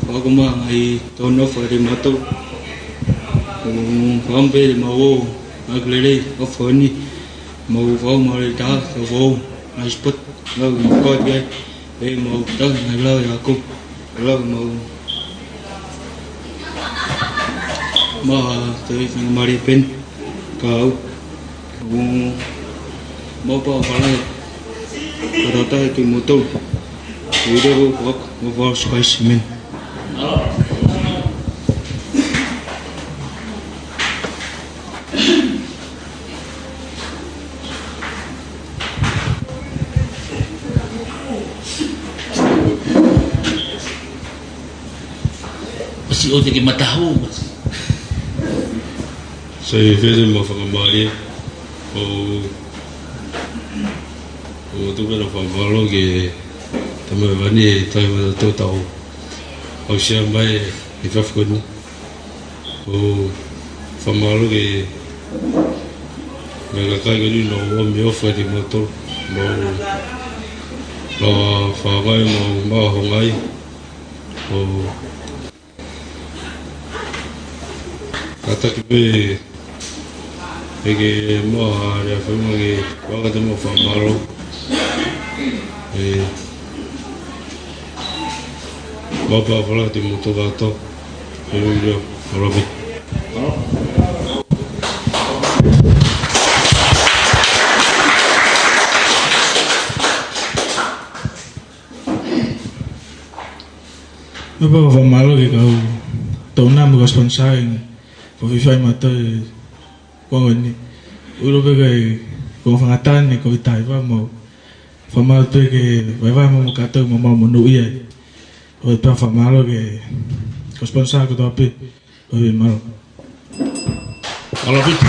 ʻofa mai ʻi tō na ʻofa ʻe mautolu. ʻO, ʻofa mai pē mau ʻo, ʻa e lelei, ʻofa ni, mau ʻofa mai ʻi tā, tau ʻofa, ʻa e spot, ʻa e mau kau ki ai. ʻE mau tau na lau ia ko. Lau mau. Ma te i fanga mari pen. Kau. Mau pa pala. Karata e tu moto. Video ko mo pa space men. Pasi ʻo te ke matahu. Sai, fese mo fakamālō. ʻO, ʻo tupe na fakamālō ke tama vani e tai mata tō tau. ʻOku sia mai e fafkoni. ʻO fakamālō ke me kakai ko eni ʻoku nau ʻomi ʻofa ʻi moto. Mau, mau fakamai mau mau hongai. ʻO kātaki pē ʻe ke mau ha lea fema ke waka te mau fakamālō. ʻE mau pa fala te mau tō kato. ʻE mau lea, ʻalofi. Mau pa fakamālō ki he kau tō na mo e kau sponsor ʻoku fai mai ʻa e konga ni. ʻUluaki pē ko e konga fangata ni ko e tai pa mau. Fakamālō pē ki he vaivai mo e kātoa mo mau monūʻia. ʻOku ou fakamālō ki he kau sponsor kotoa pē. ʻOku ou mālō. Mālō ʻaupito.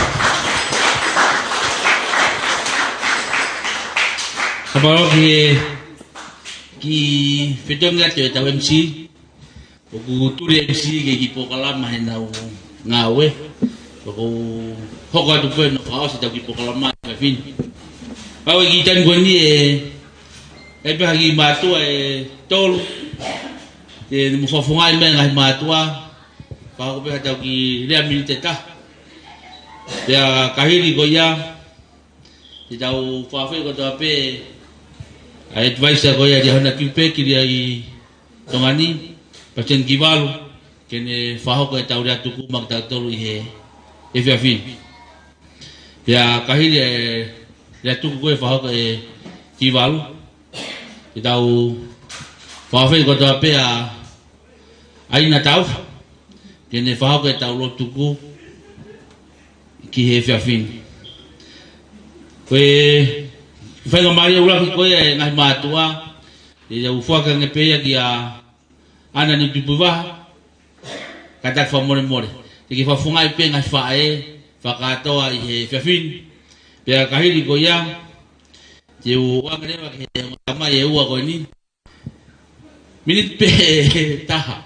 Fakamālō ki he, ki he fetongi atu ʻetau M C. ʻOku tuli M C ki he kiʻi polokalama heʻenau ngāue. ʻOku hoko atu pē ʻo fakaʻosi ʻetau kiʻi polokalama ʻi he efiafi ni. Pau e kiʻi taimi ko eni ʻe, ʻe pehē ki he mātuʻa ʻe tolu. Te mou fakafofongaʻi mai e ngaahi mātuʻa. Pau ko e pehē ʻetau kiʻi lea miniti ʻe taha. Pea ka hili ko ia, te tau fakaafeʻi kotoa pē ʻa e advisor ko ia ʻa Liahona Kiupeki ʻi Tonga ni, Palesiteni Kivalu, ke ne fakahoko ʻetau lea tuku maʻa kitautolu ʻi he efiafi ni. Pea ka hili e lea tuku ko ē ʻe fakahoko ʻe Kivalu, te tau fakaafeʻi kotoa pē ʻa ʻAina Taufa, ke ne fakahoko ʻetau lotu tuku ki he efiafi ni. Ko e faingamālie ʻuluaki ko ia ʻa e ngaahi mātuʻa, ʻe ʻi ai ʻa e foaki ange pē ia kia ʻAna Niutupuivaha, kātaki fakamolemole. Te ke fakafofongaʻi pē ngaahi faʻē fakakātoa ʻi he efiafi ni. Pea ka hili ko ia, te u ʻoange leva ki he ongo tamai ʻe ua ko eni. Miniti pē ʻe taha.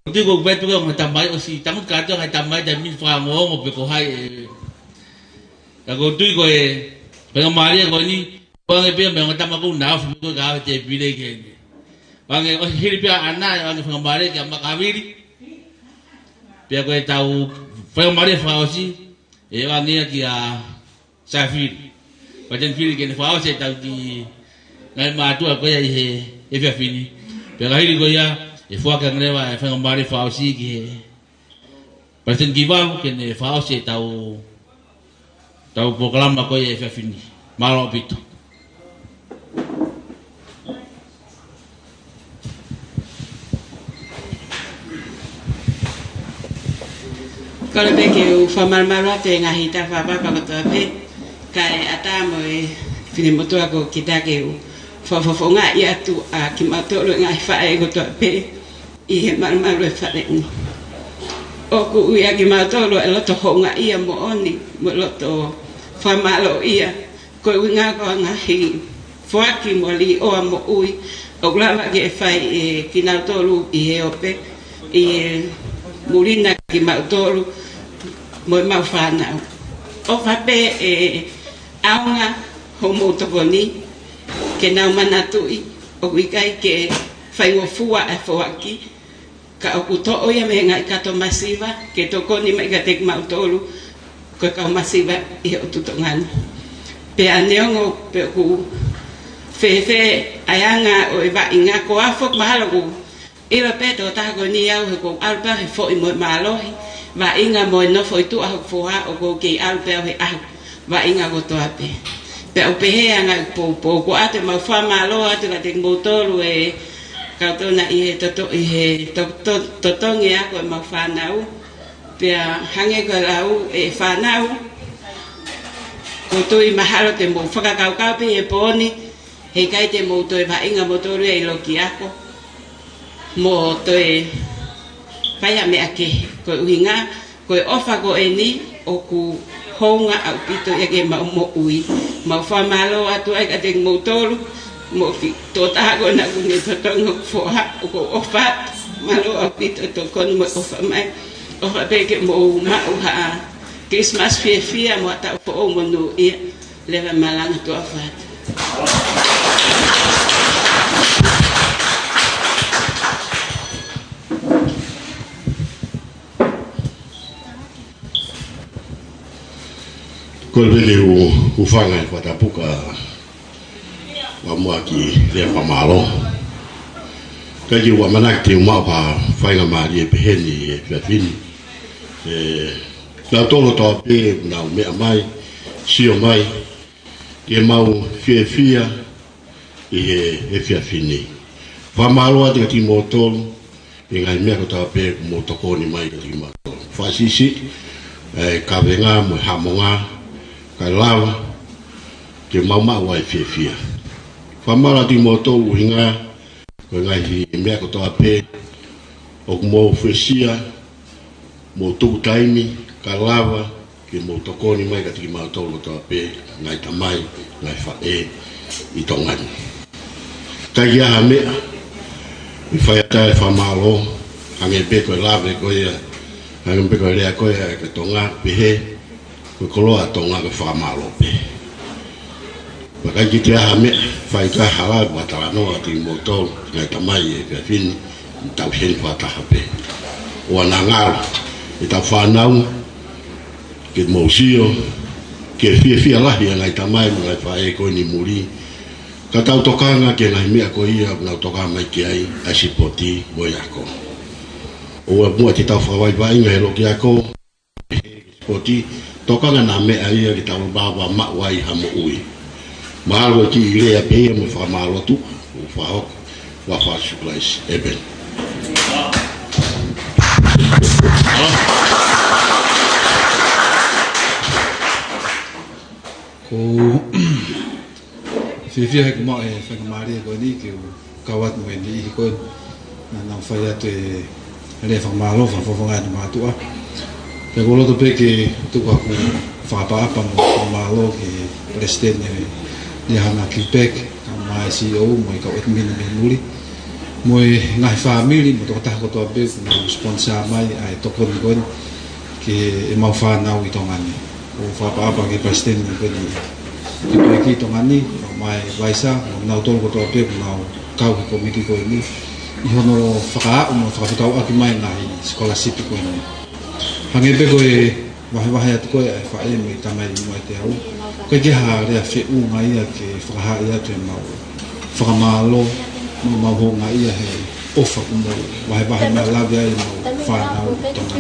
ʻOku ou tui ko e pē ko e ongo tamai, ʻosi tangutu kātoa ngaahi tamai, taimi ni fakaongoongo pē ko hai ē. Ka ʻoku ou tui ko e, ko e faingamālie ko eni, ʻoange pē ia mei he ongo tama ko ē naʻe ofi mei ko ē ka ʻave tēpile ki heni. ʻOange ʻosi hili pē ʻa ʻAna, ʻoange faingamālie kia Makavili. Pea ko ʻetau faingamālie fakaʻosi, ʻe ʻoange ia kia Sāfili. Palesiteni Fili ke ne fakaʻosi ʻetau kiʻi ngaahi mātuʻa ko ia ʻi he efiafi ni. Pea ka hili ko ia, ʻe foaki ange leva e faingamālie fakaʻosi ki he Palesiteni Kivalu ke ne fakaʻosi ʻetau, ʻetau polokalama ko ia ʻi he efiafi ni. Mālō ʻaupito. Kole pē ke u fakamalumalu atu he ngaahi tala fakatapu kotoa pē, kae ʻatā mo e finemotuʻa ko kita ke u fakafofongaʻi atu ʻa kimautolu e ngaahi faʻē kotoa pē ʻi he malumalu e fale ni. ʻOku ʻi ai kimautolu e loto houngaʻia moʻoni, mo e loto fakamālōʻia, ko e ʻuhinga ko e ngaahi foaki mo e līʻoa moʻui ʻoku lava ke fai ʻe kinautolu ʻi he ope, ʻi he muli na kimautolu mo ʻemau fānau. ʻOfa pē ʻe ʻaonga hoʻomou tokoni ke nau manatuʻi ʻoku ʻikai ke faingofua e foaki, ka ʻoku toʻo ia mei he ngaahi kato masiva ke tokoni mai kiate kimautolu ko e kau masiva ʻi he ʻotu Tonga ni. Pea neongo pe ʻoku fēfē ʻa e anga ʻo e vaʻinga, ko au foki mahalo ʻoku ʻilo pē tokotaha ko eni au he ʻoku ou ʻalu pē au he foʻi mo e mālohi, vaʻinga mo e nofo ʻi tuʻa hoku foha, ʻoku ou kei ʻalu pē au he ʻaho vaʻinga kotoa pē. Pea u pehē ʻa e ngaahi poupou, ko ʻoatu ʻemau fakamālō atu kiate kimoutolu e kau tokoni ʻi he toto-, ʻi he to-, to-, totongi ʻa ko ʻemau fānau. Pea hangē ko e lau ʻa e fānau, ʻoku ou tui mahalo te mou fakakaukau pē he pō ni, heʻikai te mou toe vaʻinga moutolu ia ʻi loki ako mo toe fai ha meʻa kehe. Ko e ʻuhinga, ko e ʻofa ko eni ʻoku hounga ʻaupito ia ki heʻemau moʻui. Mau fakamālō atu ai kiate kimoutolu, mo e kiʻi tokotaha ko ena ʻoku ne totongi hoku foha, ʻoku ou ʻofa atu. Mālō ʻaupito e tokoni mo e ʻofa mai. ʻOfa pē ke mou maʻu ha Christmas fiefia mo ha taʻu foʻou monūʻia. Leva e malanga, tuʻa ʻofa atu. Kole pē ke u hūfanga he fakatapu kae ʻoua muʻa ke u lea fakamālō. Kae ʻikai ke u ʻamanaki te u maʻu ha faingamālie pehē ni he efiafi ni. ʻE, kinautolu kotoa pē naʻa nau meʻa mai, sio mai, ke mau fiefia ʻi he efiafi ni. Fakamālō atu kiate kimoutolu ʻi he ngaahi meʻa kotoa pē kuo mou tokoni mai kiate kimautolu. Fakasiʻisiʻi e kavenga mo e hamonga kae lava ke mau maʻu ai e fiefia. Fakamālō atu kiate kimoutolu ʻuhinga ko e ngaahi meʻa kotoa pē ʻoku mou fuesia, mou tuku taimi kae lava ke mou tokoni mai kiate kimautolu kotoa pē, ngaahi tamai, ngaahi faʻē ʻi Tonga ni. ʻIkai ke ʻi ai ha meʻa ʻe fai atu ai e fakamālō, hangē pē ko e lave ko ia, hangē pē ko e lea ko ia ʻa e Tonga, pehē, ko e koloa ʻa Tonga ko e fakamālō pē. Pea ʻikai ke toe ʻi ai ha meʻa, fai atu ai ha lave mo ha talanoa kiate kimoutolu, ngaahi tamai, he efiafi ni, ʻi he tau heni fakataha pē. ʻOua naʻa ngalo ʻetau fānau, ke mou sio ki he fiefia lahi ʻa e ngaahi tamai mo e ngaahi faʻē ko eni muli. Ka tau tokanga ki he ngaahi meʻa ko ia ʻoku nau tokanga mai ki ai, ʻa e sipoti mo e ako. ʻOua muʻa te tau fakavaivaiʻinga he loki ako, he sipoti, tokanga naʻa meʻa ia ke tau lava maʻu ai ha moʻui. Mahalo ko e kiʻi lea pē ia mo e fakamālō atu, ʻo fakahoko, ʻi he huafa ʻo Sīsū Kalaisi. ʻĒmeni. Ko u fiefia he kuo maʻu e faingamālie ko eni ke u kau atu mo e niʻihi ko ē naʻa nau fai atu e lea fakamālō, fakafofonga ʻenau mātuʻa. Pea ko u loto pē ke tuku haku fakaʻapaʻapa mo e fakamālō ki he Palesiteni ʻo e Liahona Quebec, kae ʻumaʻā e C E O mo e kau ʻetimini mei muli, mo e ngaahi fāmili mo e tokotaha kotoa pē kuo nau sponsor mai ʻa e tokoni ko eni ki heʻemau fānau ʻi Tonga ni. Ko u fakaʻapaʻapa ki he Palesiteni ko eni ʻo e Quebec ʻi Tonga ni, kae ʻumaʻā e Vaisa, mo kinautolu kotoa pē kuo nau kau he kōmiti ko eni ʻi hono fakaaʻu mo fakafekauʻaki mai e ngaahi sikolasipi ko eni. Hangē pē ko e vahevahe atu ko ē ʻa e faʻē mo e tamai ʻi muʻa ʻiate au, ʻoku ʻikai ke ʻi ai ha lea feʻunga ia ke fakahā atu ʻemau fakamālō mo ʻemau houngaʻia he ʻofa kuo mou vahevahe mai ʻo lave ai ʻemau fānau ʻi Tonga.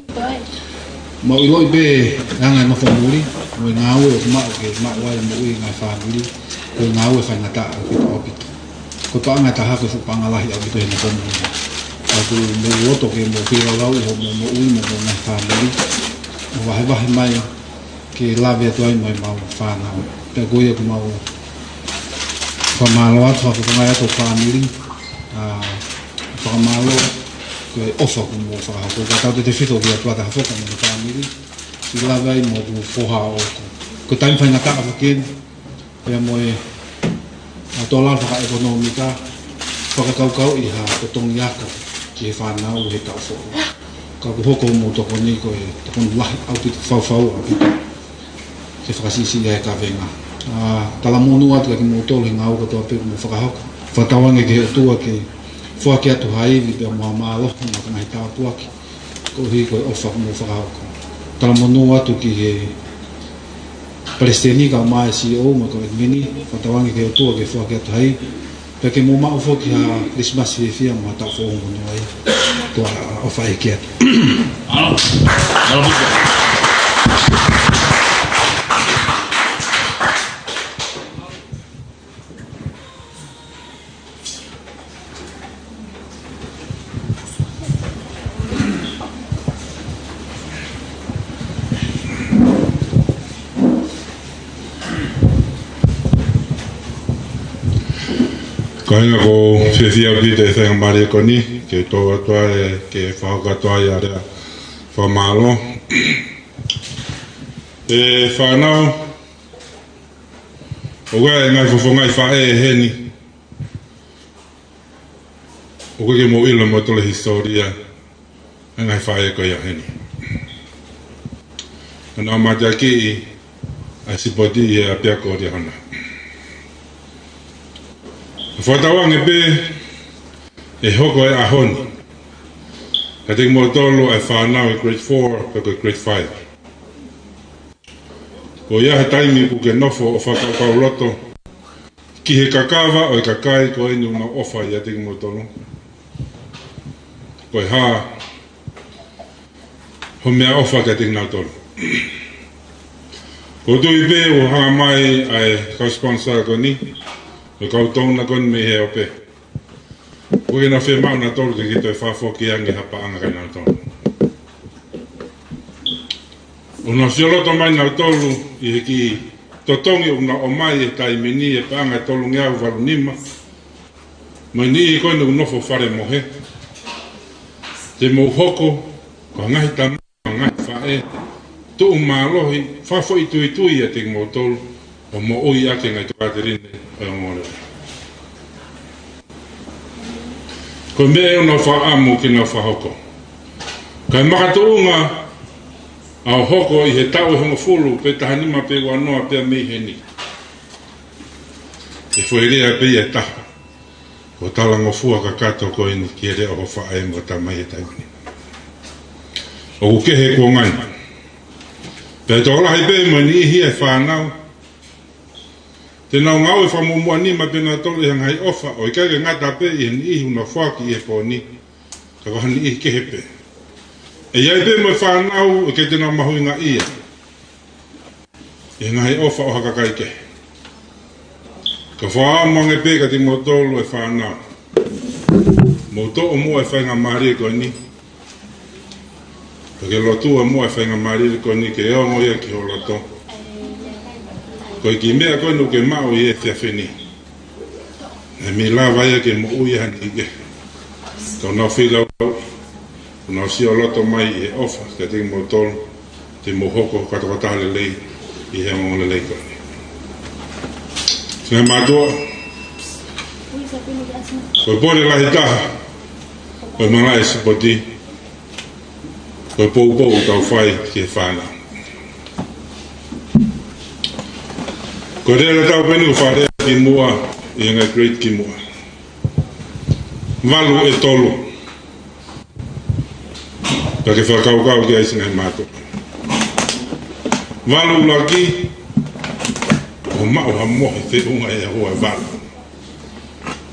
Mau ʻiloʻi pē e anga e nofo muli mo e ngāue ʻoku maʻu ke maʻu ai e moʻui e ngaahi fāmili, ko e ngāue faingataʻa ʻaupito, ʻaupito. Ko e paʻanga ʻe taha ko e fuʻu paʻanga lahi ʻaupito he nofo muli. Ka ʻoku mou loto ke mou feilaulau ʻi hoʻomou moʻui mo hoʻomou ngaahi fāmili, ʻo vahevahe mai ke lave atu ai mo ʻemau fānau. Pea ko ia ʻoku mau fakamālō atu, fakafofonga atu e fāmili, ʻa, fakamālō ko e ʻofa kuo mou fakahoko. Ka tau tefito ki he ʻOtua taha foki mo e fāmili, ʻi he lave ai mo hoku foha ʻoku, ko e taimi faingataʻa foki eni, pea mo e, ʻa, tō lalo fakaʻekonōmika, fakakaukauʻi ha totongi ako ki he fānau he taʻu foʻou. Ka kuo hoko hoʻomou tokoni ko e tokoni lahi ʻaupito, faufau ʻaupito ke fakasiʻisiʻi ai e kavenga. ʻA, talamonū atu kiate kimoutolu he ngāue kotoa pē kuo mou fakahoko. Fakatauange ki he ʻOtua ke foaki atu ha ivi pea mo ha mālohi mo ha ngaahi tāpuaki koeʻuhi ko e ʻofa kuo mou fakahoko. Talamonū atu ki he Palesiteni kae ʻumaʻā e C E O mo e kau ʻetimini, fakatauange ki he ʻOtua ke foaki atu ha ivi, pea ke mou maʻu foki ha Kilisimasi fiefia mo ha taʻu foʻou monū ai. Ko ia, ʻofa ʻeiki atu. Kāinga, ko u fiefia ʻaupito he faingamālie ko eni ke tō atu ai, ke fakahoko atu ai ʻa e lea fakamālō. ʻE fānau, ʻoku ʻi ai e ngaahi fofonga ʻi faʻē heni ʻoku ʻikai ke mou ʻilo moutolu e hisitōlia ʻa e ngaahi faʻē ko ia heni. Naʻa nau mateakiʻi ʻa e sipoti ʻi he ʻapiako ʻo Liahona. Fakatauange pē ʻe hoko e ʻaho ni kiate kimoutolu ʻa e fānau ʻi he grade four pe ko e grade five. Ko ia he taimi ʻoku ke nofo ʻo fakakaukauloto ki he kakava ʻo e kakai ko eni ʻoku nau ʻofa ʻiate kimoutolu. Ko e hā hoʻo meʻaʻofa kiate kinautolu? Ko u tui pē ʻoku hanga mai ʻa e kau sponsor ko eni, ʻo e kau donor ko eni mei he ope, ʻoku ʻikai ke nau fiemaʻu nautolu ke ke toe fakafoki ange ha paʻanga kiate kinautolu. ʻOku nau sioloto mai nautolu ʻi he kiʻi totongi ʻoku nau ʻomai he taimi ni, e paʻanga ʻe tolungeau valu nima, mei he niʻihi ko eni ʻoku nofo fale mohe. Te mou hoko ko ha ngaahi tamai, ngaahi faʻē tuʻu mālohi, fakafoʻituitui ʻiate kimoutolu, ʻo moʻui ʻaki e ngaahi tokāteline ʻo e ongoongolelei. Ko e meʻa ia ʻoku nau fakaʻamu ke nau fakahoko. Kae makatuʻunga ʻa hoʻo hoko ʻi he taʻu ʻe hongofulu pe taha nima pe ua noa pea mei heni, ʻe foʻi lea pē ia ʻe taha kuo talangofua kakato ko eni ki he leʻo ʻo ho faʻē mo e tamai he taimi ni. ʻOku kehe e kuonga ni. Pea ʻe tokolahi pē mo e niʻihi ʻa e fānau te nau ngāue fakamuʻomuʻa nima pē nautolu ʻi he ngaahi ʻofa, ʻo ʻikai ke ngata pē ʻi he niʻihi ʻoku nau foaki ʻi he pō ni, ka ko ha niʻihi kehe pē. ʻE ʻi ai pē mo e fānau ʻoku ʻikai te nau mahuʻingaʻia ʻi he ngaahi ʻofa ʻo ha kakai kehe. Ka fakaʻamu ange pē kiate kimoutolu ʻa e fānau, Mou toʻo muʻa e faingamālie ko eni. Pea ke lotua muʻa e faingamālie ko eni ke ongo ia ki ho loto. Ko e kiʻi meʻa ko eni ʻoku ke maʻu ʻi he efiafi ni, naʻe mei lava ia ke moʻui ha niʻihi kehe. Ka ʻoku nau feilaulau, ʻoku nau sio loto mai ʻi he ʻofa kiate kimoutolu, te mou hoko ko ha tokotaha lelei ʻi he ongoongolelei ko eni. Siʻi ngaahi mātuʻa, ko e pole lahi taha ʻo e malaʻe sipoti, ko e poupou ʻoku tau fai ki he fānau. Ko e lea ʻoku tau pehē ni, ko e fakalea kimuʻa ʻi he ngaahi grade kimuʻa. Valu ʻe tolu. Pea ke fakakaukau ki ai, siʻi ngaahi mātuʻa. Valu ʻuluaki, ʻoku maʻu ha mohe feʻunga ʻi he ʻaho ʻe valu.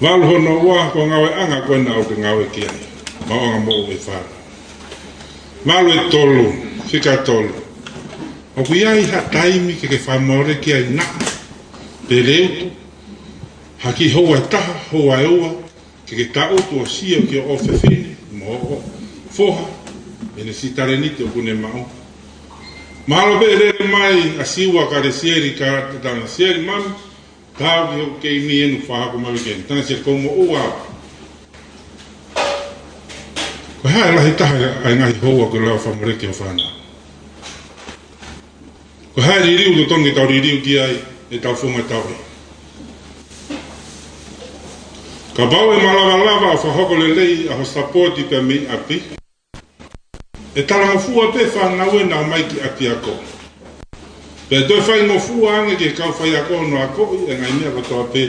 Valu hono ua, ko e ngāueʻanga ko ena ʻoku ke ngāue ki ai. Maʻuʻanga moʻui ʻa e fānau. Valu ʻe tolu, fika tolu, ʻoku ʻi ai ha taimi ke ke fakamoleki ai naʻa pe leutu ha kiʻi houa ʻe taha, houa ʻe ua, ke ke tangutu ʻo sio ki hoʻo ʻofefine mo hoʻo foha, ʻene siʻi talēniti ʻoku ne maʻu. Mahalo pē ʻe lele mai ʻa Siua Kalesieli, ka tana Sieli, mami, tau ki hoku keimi ʻeni ʻoku fakahoko mai weekend. Tana Sieli, kuo u moʻua. Ko e hā e lahi taha ʻa e ngaahi houa ʻoku lava fakamoleki ʻe ho fānau? Ko e hā e liliu ʻoku totonu ke tau liliu ki ai ʻetau founga tauʻi? Kapau ʻe malava lava ʻo fakahoko lelei ʻa ho sapoti pea mei ʻapi, ʻe talangofua pē fānau ʻenau ō mai ki ʻapiako. Pea toe faingofua ange ki he kau faiako hono akoʻi e ngaahi meʻa kotoa pē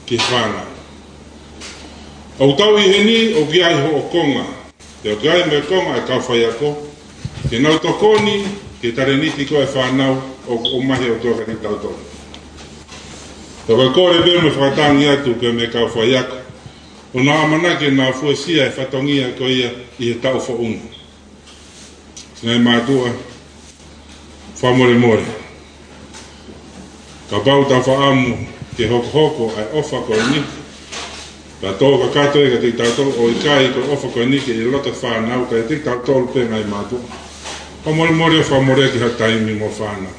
ki he fānau. ʻOku tau ʻi heni ʻoku ʻi ai hoʻo konga, pea ʻoku ʻi ai mo e konga e kau faiako, ke nau tokoni ki he talēniti ko ē ʻa e fānau ʻoku ʻomai ʻe he ʻOtua kiate kitautolu. Pea ko e kole pē mo e fakatangi atu pē mei he kau faiako, ʻoku nau ʻamanaki ke nau fuesia e fatongia ko ia ʻi he taʻu foʻou ni. Siʻi ngaahi mātuʻa, fakamolemole, kapau ʻoku tau fakaʻamu ke hokohoko ʻa e ʻofa ko eni, pea tō kakato ia kiate kitautolu, ʻo ʻikai ko e ʻofa ko eni ke ʻi loto fānau, ka ʻiate kitautolu pē, ngaahi mātuʻa, fakamolemole ʻo fakamoleki ha taimi mo e fānau.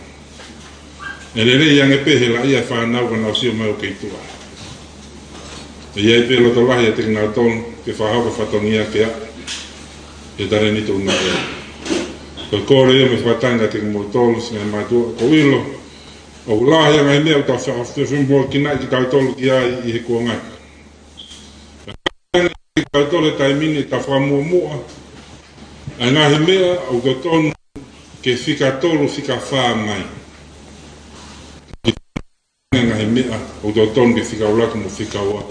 ʻE lelei ange pē he laʻi ʻa e fānau ka nau sio mai ʻoku kei tuʻa. ʻE ʻi ai pē loto lahi ʻiate kinautolu ke fakahoko e fatongia ke aʻu ki he talēniti ʻoku nau ʻi ai. Ko e kole ia mo e fakatangi kiate kimoutolu, siʻi ngaahi mātuʻa, ʻoku ou ʻilo ʻoku lahi e ngaahi meʻa ʻoku tau fefemoʻuekinaʻi kitautolu ki ai ʻi he kuonga ni. Kitautolu he taimi ni ʻe tau fakamuʻomuʻa ʻa e ngaahi meʻa ʻoku totonu ke fika tolu, fika fā mai. Ngaahi meʻa ʻoku totonu ke fika ʻuluaki mo fika ua.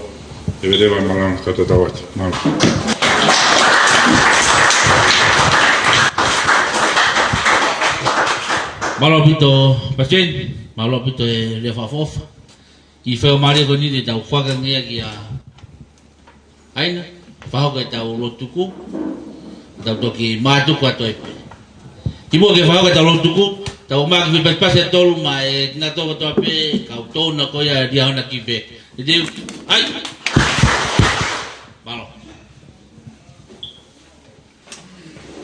Leveleva e malanga kae tau ō atu. Mālō. Mālō ʻaupito, Palesiteni. Mālō ʻaupito e lea fakaʻofoʻofa. Kiʻi faingamālie ko eni te tau foaki ange ia kia ʻAina, fakahoko ʻetau lotu tuku, tau toki mātuku atu ai pē. Kimuʻa ke fakahoko ʻetau lotu tuku, tau ō mai ki he foʻi pasipasi ʻe tolu mai, ʻe na tō kotoa pē, kau tōna ko ia ʻa Liahona Kivea. Te teu, ai! Mālō.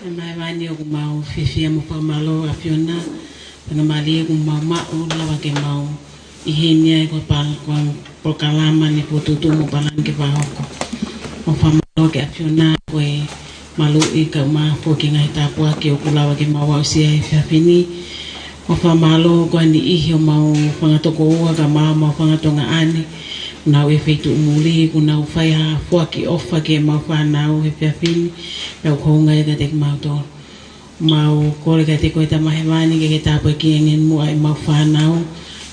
ʻE Māfimafi, ʻoku mau fiefia mo fakamālō ʻAfiona, faingamālie kuo mau maʻu lava ke mau ʻi heni ai ko e pal-, ko e polokalama ni, fokotuʻutuʻu mo palani ke fakahoko. Mau fakamālō ki he ʻAfiona ko e maluʻi kae ʻumaʻā foki e ngaahi tāpuaki ʻoku lava ke mau aʻusia he efiafi ni. Mau fakamālō ko e niʻihi ʻo mau fanga tokoua kae ʻumaʻā homau fanga tuongaʻane, ʻoku nau ʻi he feituʻu muli, ʻoku nau fai ha foaki ʻofa ki heʻemau fānau he efiafi ni, pea ʻoku hounga ia kiate kimautolu. Mau kole kiate koe Tamai Hēvani ke ke tāpuakiʻi ange muʻa ʻemau fānau,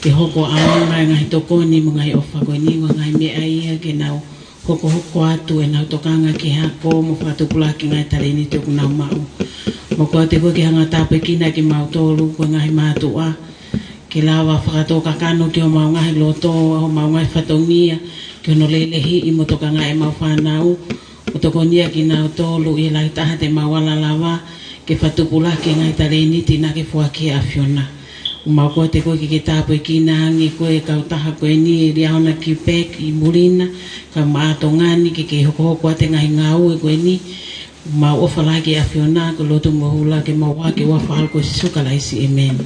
ke hoko ʻaonga e ngaahi tokoni mo e ngaahi ʻofa ko eni, mo e ngaahi meʻa ia ke nau hokohoko atu ʻenau tokanga ki he ako mo fakatupulaki e ngaahi talēniti ʻoku nau maʻu. Mau kole atu koe ke hanga ʻo tāpuekina kimautolu ko e ngaahi mātuʻa, ke lava ʻo fakatōkakano ki homau ngaahi loto, homau ngaahi fatongia, ki hono lelehiʻi mo tokangaʻi ʻemau fānau, ʻo tokonia kinautolu ʻi he lahi taha te mau ala lava ke fakatupulaki e ngaahi talēniti naʻa ke foaki ʻe he ʻAfiona. Mau kole atu ke ke tāpuekina ange ko e kautaha ko eni ʻi Liahona Quebec ʻi muli na, kae ʻumaʻā Tonga ni ke ke hokohoko atu e ngaahi ngāue ko eni. Mau ʻofa lahi ki he ʻAfiona, ko e lotu mo e hula ke mau ʻofa atu ki he huafa ʻo Sīsū Kalaisi. ʻĒmeni.